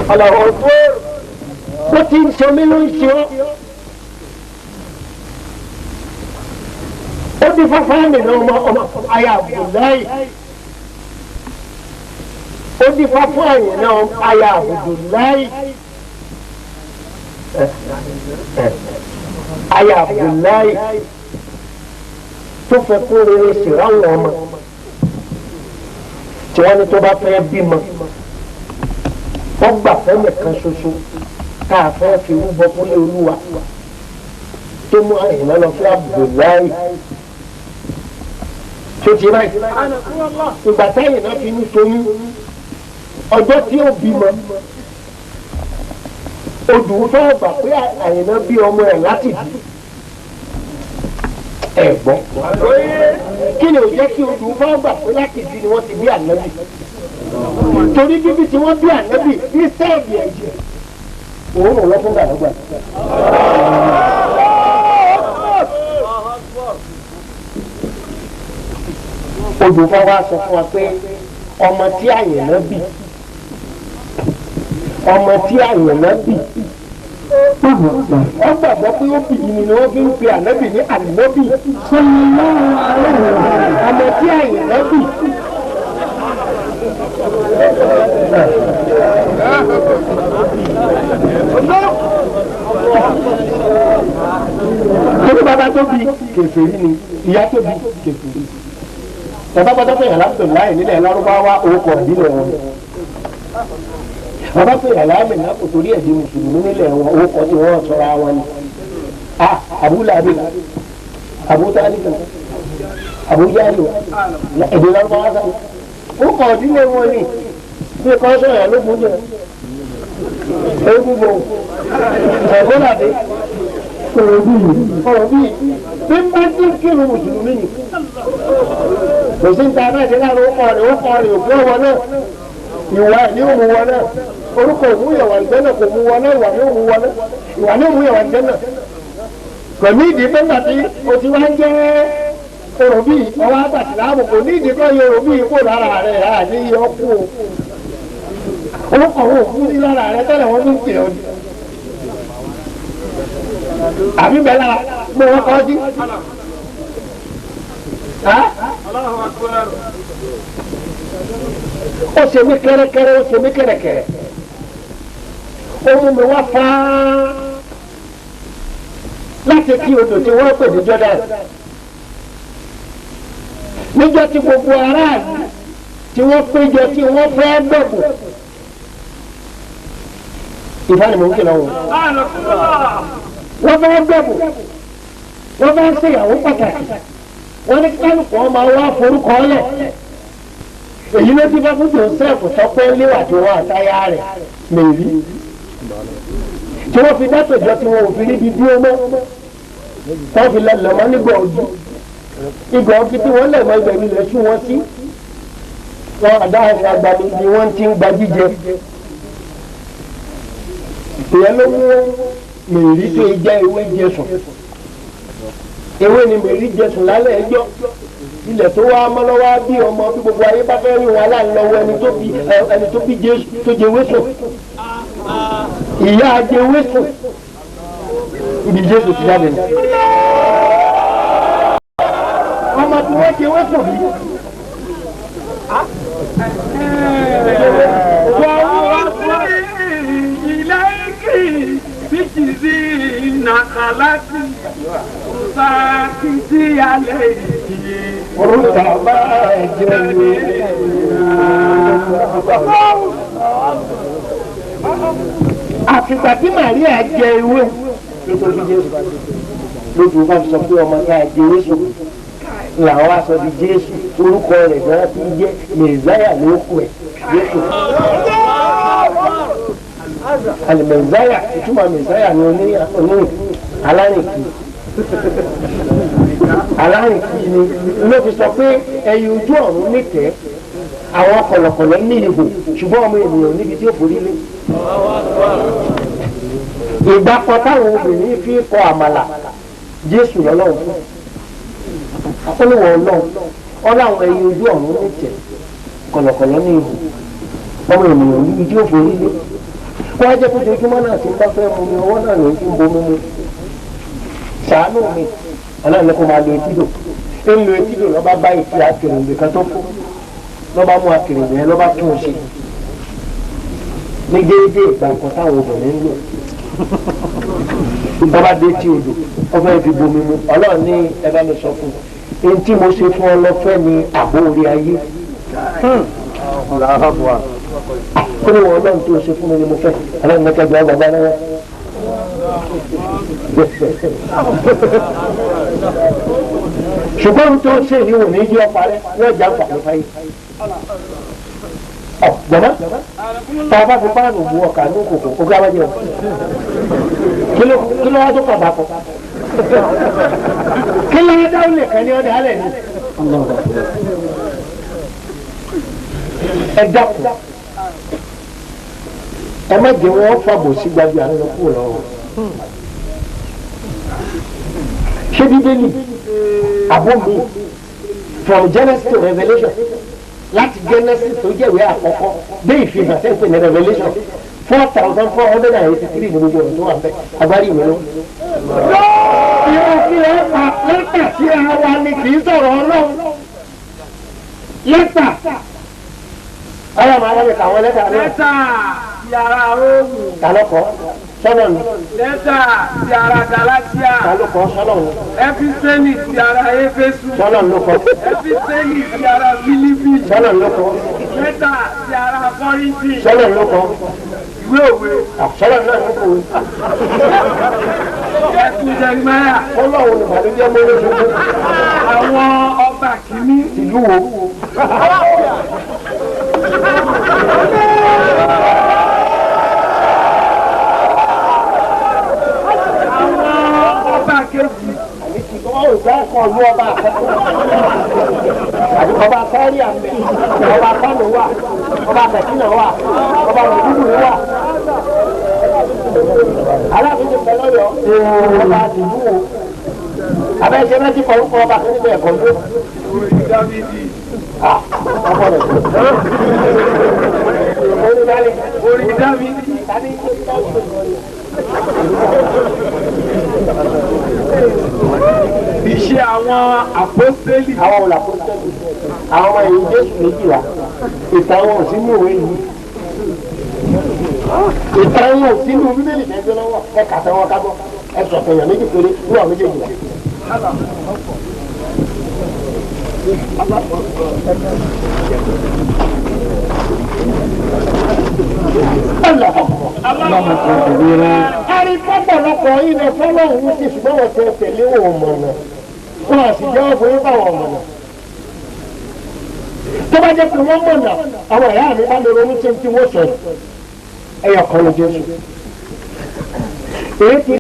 Allahu Akbar bó ti ń sọ mí ló ń ṣe ọ́. Ó ti fáfá mi náà ọmọ ọmọ aya Abdullahi. Ó ti fáfá mi náà aya Abdullahi. Aya Abdullahi tó fẹ́ kó rere ṣèráwọ̀ ọmọ tí wọ́n ní tó bá fẹ́ bímọ wọ́n gbà fẹ́lẹ̀ kan ṣoṣo tá a fẹ́ fi rúbọ fúnlé olúwa tó mú àyìnlá lọ fún Abdullahi tó ti báyìí ìgbà táyìn náà fi ní soyún ọjọ́ tí ó bímọ odù fẹ́ gbà pé àyìnlá bí ọmọ ẹ̀ láti bí Ẹ gbọ́. Kí ni ò jẹ́ kí odù bá gbà pé láti bí ni wọ́n ti bí ànábì? Torí bíbí tí wọ́n bí ànábì ní sẹ́ẹ̀dì ẹ̀jẹ̀. Òórùn lọ fún gbàgbà. Odù bá wá sọ fún wa pé ọmọ tí àyànná bí, ọmọ tí àyànná bí, wọ́n gbàgbọ́ pé ó bì í ni wọ́n fi ń pe ànábì ní ànábì. Ọmọ tí àyànná bí. Torí bàbá tó bí kèfèrí ni, ìyá tó bí kèfèrí. Bàbá bàbá pé yàrá tó láì nílẹ̀ Lárúbáwá orúkọ ìdílé wọn. Bàbá pé yàrá mi náà kò torí ẹ̀dín mùsùlùmí nílẹ̀ wọn orúkọ tí wọ́n sọra wọn ni. Abu Lahabi, Abu Talib, Abu Jahal, èdè Lárúbáwá sáré. Orúkọ ìdílé wọn ni bí kò sọ̀rọ̀ lókun jẹ. Egungun ẹ̀gbọ́n àdé ọ̀rọ̀ bíi bí bá ti ń kírun mùsùlùmí ni. Kò sí ní ta náà ṣe láàrin ó kọ́ rẹ̀ ó kọ́ rẹ̀ òkú ọwọ́ náà. Ìwà ẹ̀ ní òun wọ náà. Orúkọ òmùyẹ̀wà ìjẹ́nà kò mú wọ náà, ìwà ní òun wọ náà. Ìwà ní òmùyẹ̀wà ìjẹ́nà. Kò ní ìdí pé nígbà tí o ti wá ń jẹ́ ọ̀rọ̀ bíi ọwọ́ àgbàsíláàmù kò ní ìdí kọ́ yọ ọ̀rọ̀ bíi kó lára rẹ̀ rà ní yọ kú o. Orúkọ òun òkú sí lára rẹ̀ tẹ́lẹ̀ wọ́n tún pè ọ́ ni. Àbí bẹ́ẹ̀ lára mo wọ́n kọ́ sí. Ó ṣe mí kẹ́rẹ́kẹ́rẹ́, ó ṣe mí kẹ́rẹ́kẹ́rẹ́. Ó mú mi wá fáá láti kí odò tí wọ́n pè ní Jordan. Níjọ́ tí gbogbo aráàlú tí wọ́n péjọ tí wọ́n fẹ́ gbẹ̀bù. Ìfá ni mò ń kìlọ̀ wọn. Wọ́n fẹ́ gbẹ̀bù. Wọ́n fẹ́ ṣèyàwó pàtàkì. Wọ́n ní kálukú ọmọ wa forúkọ lẹ̀. Èyí ló ti bá fún Joseph tọpẹ́ léwà tí wọ́n àtayá rẹ̀ Mèrí. Tí wọ́n fi dátòjọ́ tí wọ́n ò fi ríbi dúró mọ́. Wọ́n fi lọ lọ́mọ nígbà ojú. Ìgbà ojú tí wọ́n lẹ̀ mọ́ ibẹ̀ nílẹ̀ sún wọn sí. Wọ́n àdáhùn agbami ni wọ́n ti ń gba jíjẹ. Ìyẹn ló mú Mèrí tó jẹ́ ewé jẹ sùn. Ewé ni Mèrí jẹ sùn lálẹ́ ẹjọ́. Ilẹ̀ tó wá mọ́lọ́wá bí ọmọ bí gbogbo ayé bá fẹ́ rí wọn aláǹlọ́wọ́ ẹni tó bí Jésù tó jẹ ewé sùn. Ìyá jẹ ewé sùn. Ibi Jésù ti jáde nù. Ọmọ tí wọ́n jẹ ewé sùn bí. Orúkọ bá ẹ̀jẹ̀ mi. Àfìgbà tí Màríà jẹ ewé lójú Jésù lójú bá sọ pé ọmọ náà jẹ ewé sùn làwọn aṣọ di Jésù orúkọ rẹ̀ náà ti jẹ́ Mẹ̀sáyà ló kù ẹ̀ Jésù. Àlùmẹ̀sáyà ìtumọ̀ Mẹ̀sáyà ni onírìn alárìnkì alárìnkì ni ló fi sọ pé ẹyin ojú ọ̀run nìtẹ́ àwọn kọ̀lọ̀kọ̀lọ̀ ní ihò ṣùgbọ́n ọmọ ènìyàn níbi tí ó forí lé. Ìgbà kan táwọn obìnrin fi kọ àmàlà Jésù lọ́lọ́run fún akọ́lùwọ̀ ọlọ́run ọláwọn ẹyin ojú ọ̀run nìtẹ́ kọ̀lọ̀kọ̀lọ̀ ní ihò ọmọ ènìyàn níbi tí ó forí lé. Wọ́n á jẹ́ pé ojoojúmọ́ náà ti ń bá fẹ́ mu mi ọwọ́ náà ló ń fi ń bomi mu. Ṣàánú mi ọlọ́run ní kó máa lo etídò ń lo etídò lọ́ba bá etí akèrèǹgbè kan tó kú lọ́ba mú akèrèǹgbè yẹn lọ́ba tún un ṣe ní déédéé ìgbà nǹkan táwọn obìnrin ń lò lọ́ba dé tí odò ọfẹ́ fi bomi mu ọlọ́run ní ẹ bá mi sọ fún un èyí tí mo ṣe fún ọ lọ́fẹ́ ni àbó orí ayé kó ní wọn ọlọ́run tó ṣe fún mi ni mo fẹ́ ọlọ́run ní kẹjọ ọgbà náà. Ṣùgbọ́n tó ṣe yìí wò ní yí ọpa rẹ yóò já nǹkan fáyé. Ọ jọ̀mọ́ tá a bá fi páànù bu ọkà ní kòkò kó gbá wájú ọ kí ló wá tó kọ̀ bá kọ. Kí ló dáwọ́ lè kàn ní ọ̀dà alẹ́ ni. Ẹ dákun. Ẹ má jẹ́ wọ́n fàbò sí gbàgbé àná kúrò lọ́wọ́. Ṣé Bíbélì àbó mi from Genesis to Revelation láti Genesis tó jẹ́ ìwé àkọ́kọ́ dé ìfihàn sẹ́ńpẹ̀ ní Revelation 4,483 ní gbogbo ọ̀rọ̀ tó wà bẹ́ẹ̀ agbárí ìwé lọ. Irú kí ẹ pa lẹ́tà sí ara wa ni kì í sọ̀rọ̀ Ọlọ́run. Lẹ́tà. Ọyá màá wọlé kàwọn lẹ́tà náà. Lẹ́tà ti ara Róòmù. Ta ló kọ? Sọ́nà ni. Lẹ́tà ti ara Galatia. Ta ló kọ? Sọ́nà ni. Ẹ́físẹ́lì ti ara Éfésù. Sọ́nà ló kọ. Ẹ́físẹ́lì ti ara Fílípì. Sọ́nà ló kọ. Lẹ́tà ti ara Kọ́ríńtì. Sọ́nà ló kọ. Ìwé òwe. Sọ́nà náà ló kọ. Ẹkùn Jẹrimáyà. Ọlọ́run ní ìbànújẹ́ mọ́ lóṣooṣù. Àwọn ọba kìíní. Ìlú wo? Àwọn ọba kejì. Ọba sáré àmì, ọba Kánò wà, ọba Katsina wà, ọba Mẹ̀dúgùrì wà. Aláàfin ti bẹ lọ́yọ̀ọ́, ọba àdìgún wo. Abẹ́sẹ̀ náà ti kọ orúkọ ọba kan níbẹ̀ ẹ̀kọ́ ló. Orí Dáfídì. Ọkọ rẹ̀. Orí Dálé. Orí Dáfídì. Iṣẹ́ àwọn àpọ́stélì. Àwọn olàkóso àwọn ọmọ ẹ̀yìn Jésù méjìlá ìtàn wọn ò sínú ìwé yìí. Ìtàn wọn ò sínú Bíbélì tẹ́gbẹ́ lọ́wọ́ ẹ kàtà wọn kábọ̀ ẹ sọ̀tàn èèyàn méjì péré ní àwọn méjèèjìlá. Ẹni pọ̀pọ̀lọpọ̀ ilẹ̀ fọlọ́hún ti ṣùgbọ́n wọ́n ti tẹ̀lé wọn mọ̀nà. Wọ́n á sì jẹ́wọ́ fún yín báwọn mọ̀nà. Tó bá jẹ́ pé wọ́n mọ̀nà, àwọn ìyá mi bá lè ronú tí tí wọ́n sọ. Ẹyọ kan ló Jésù. Èyí ti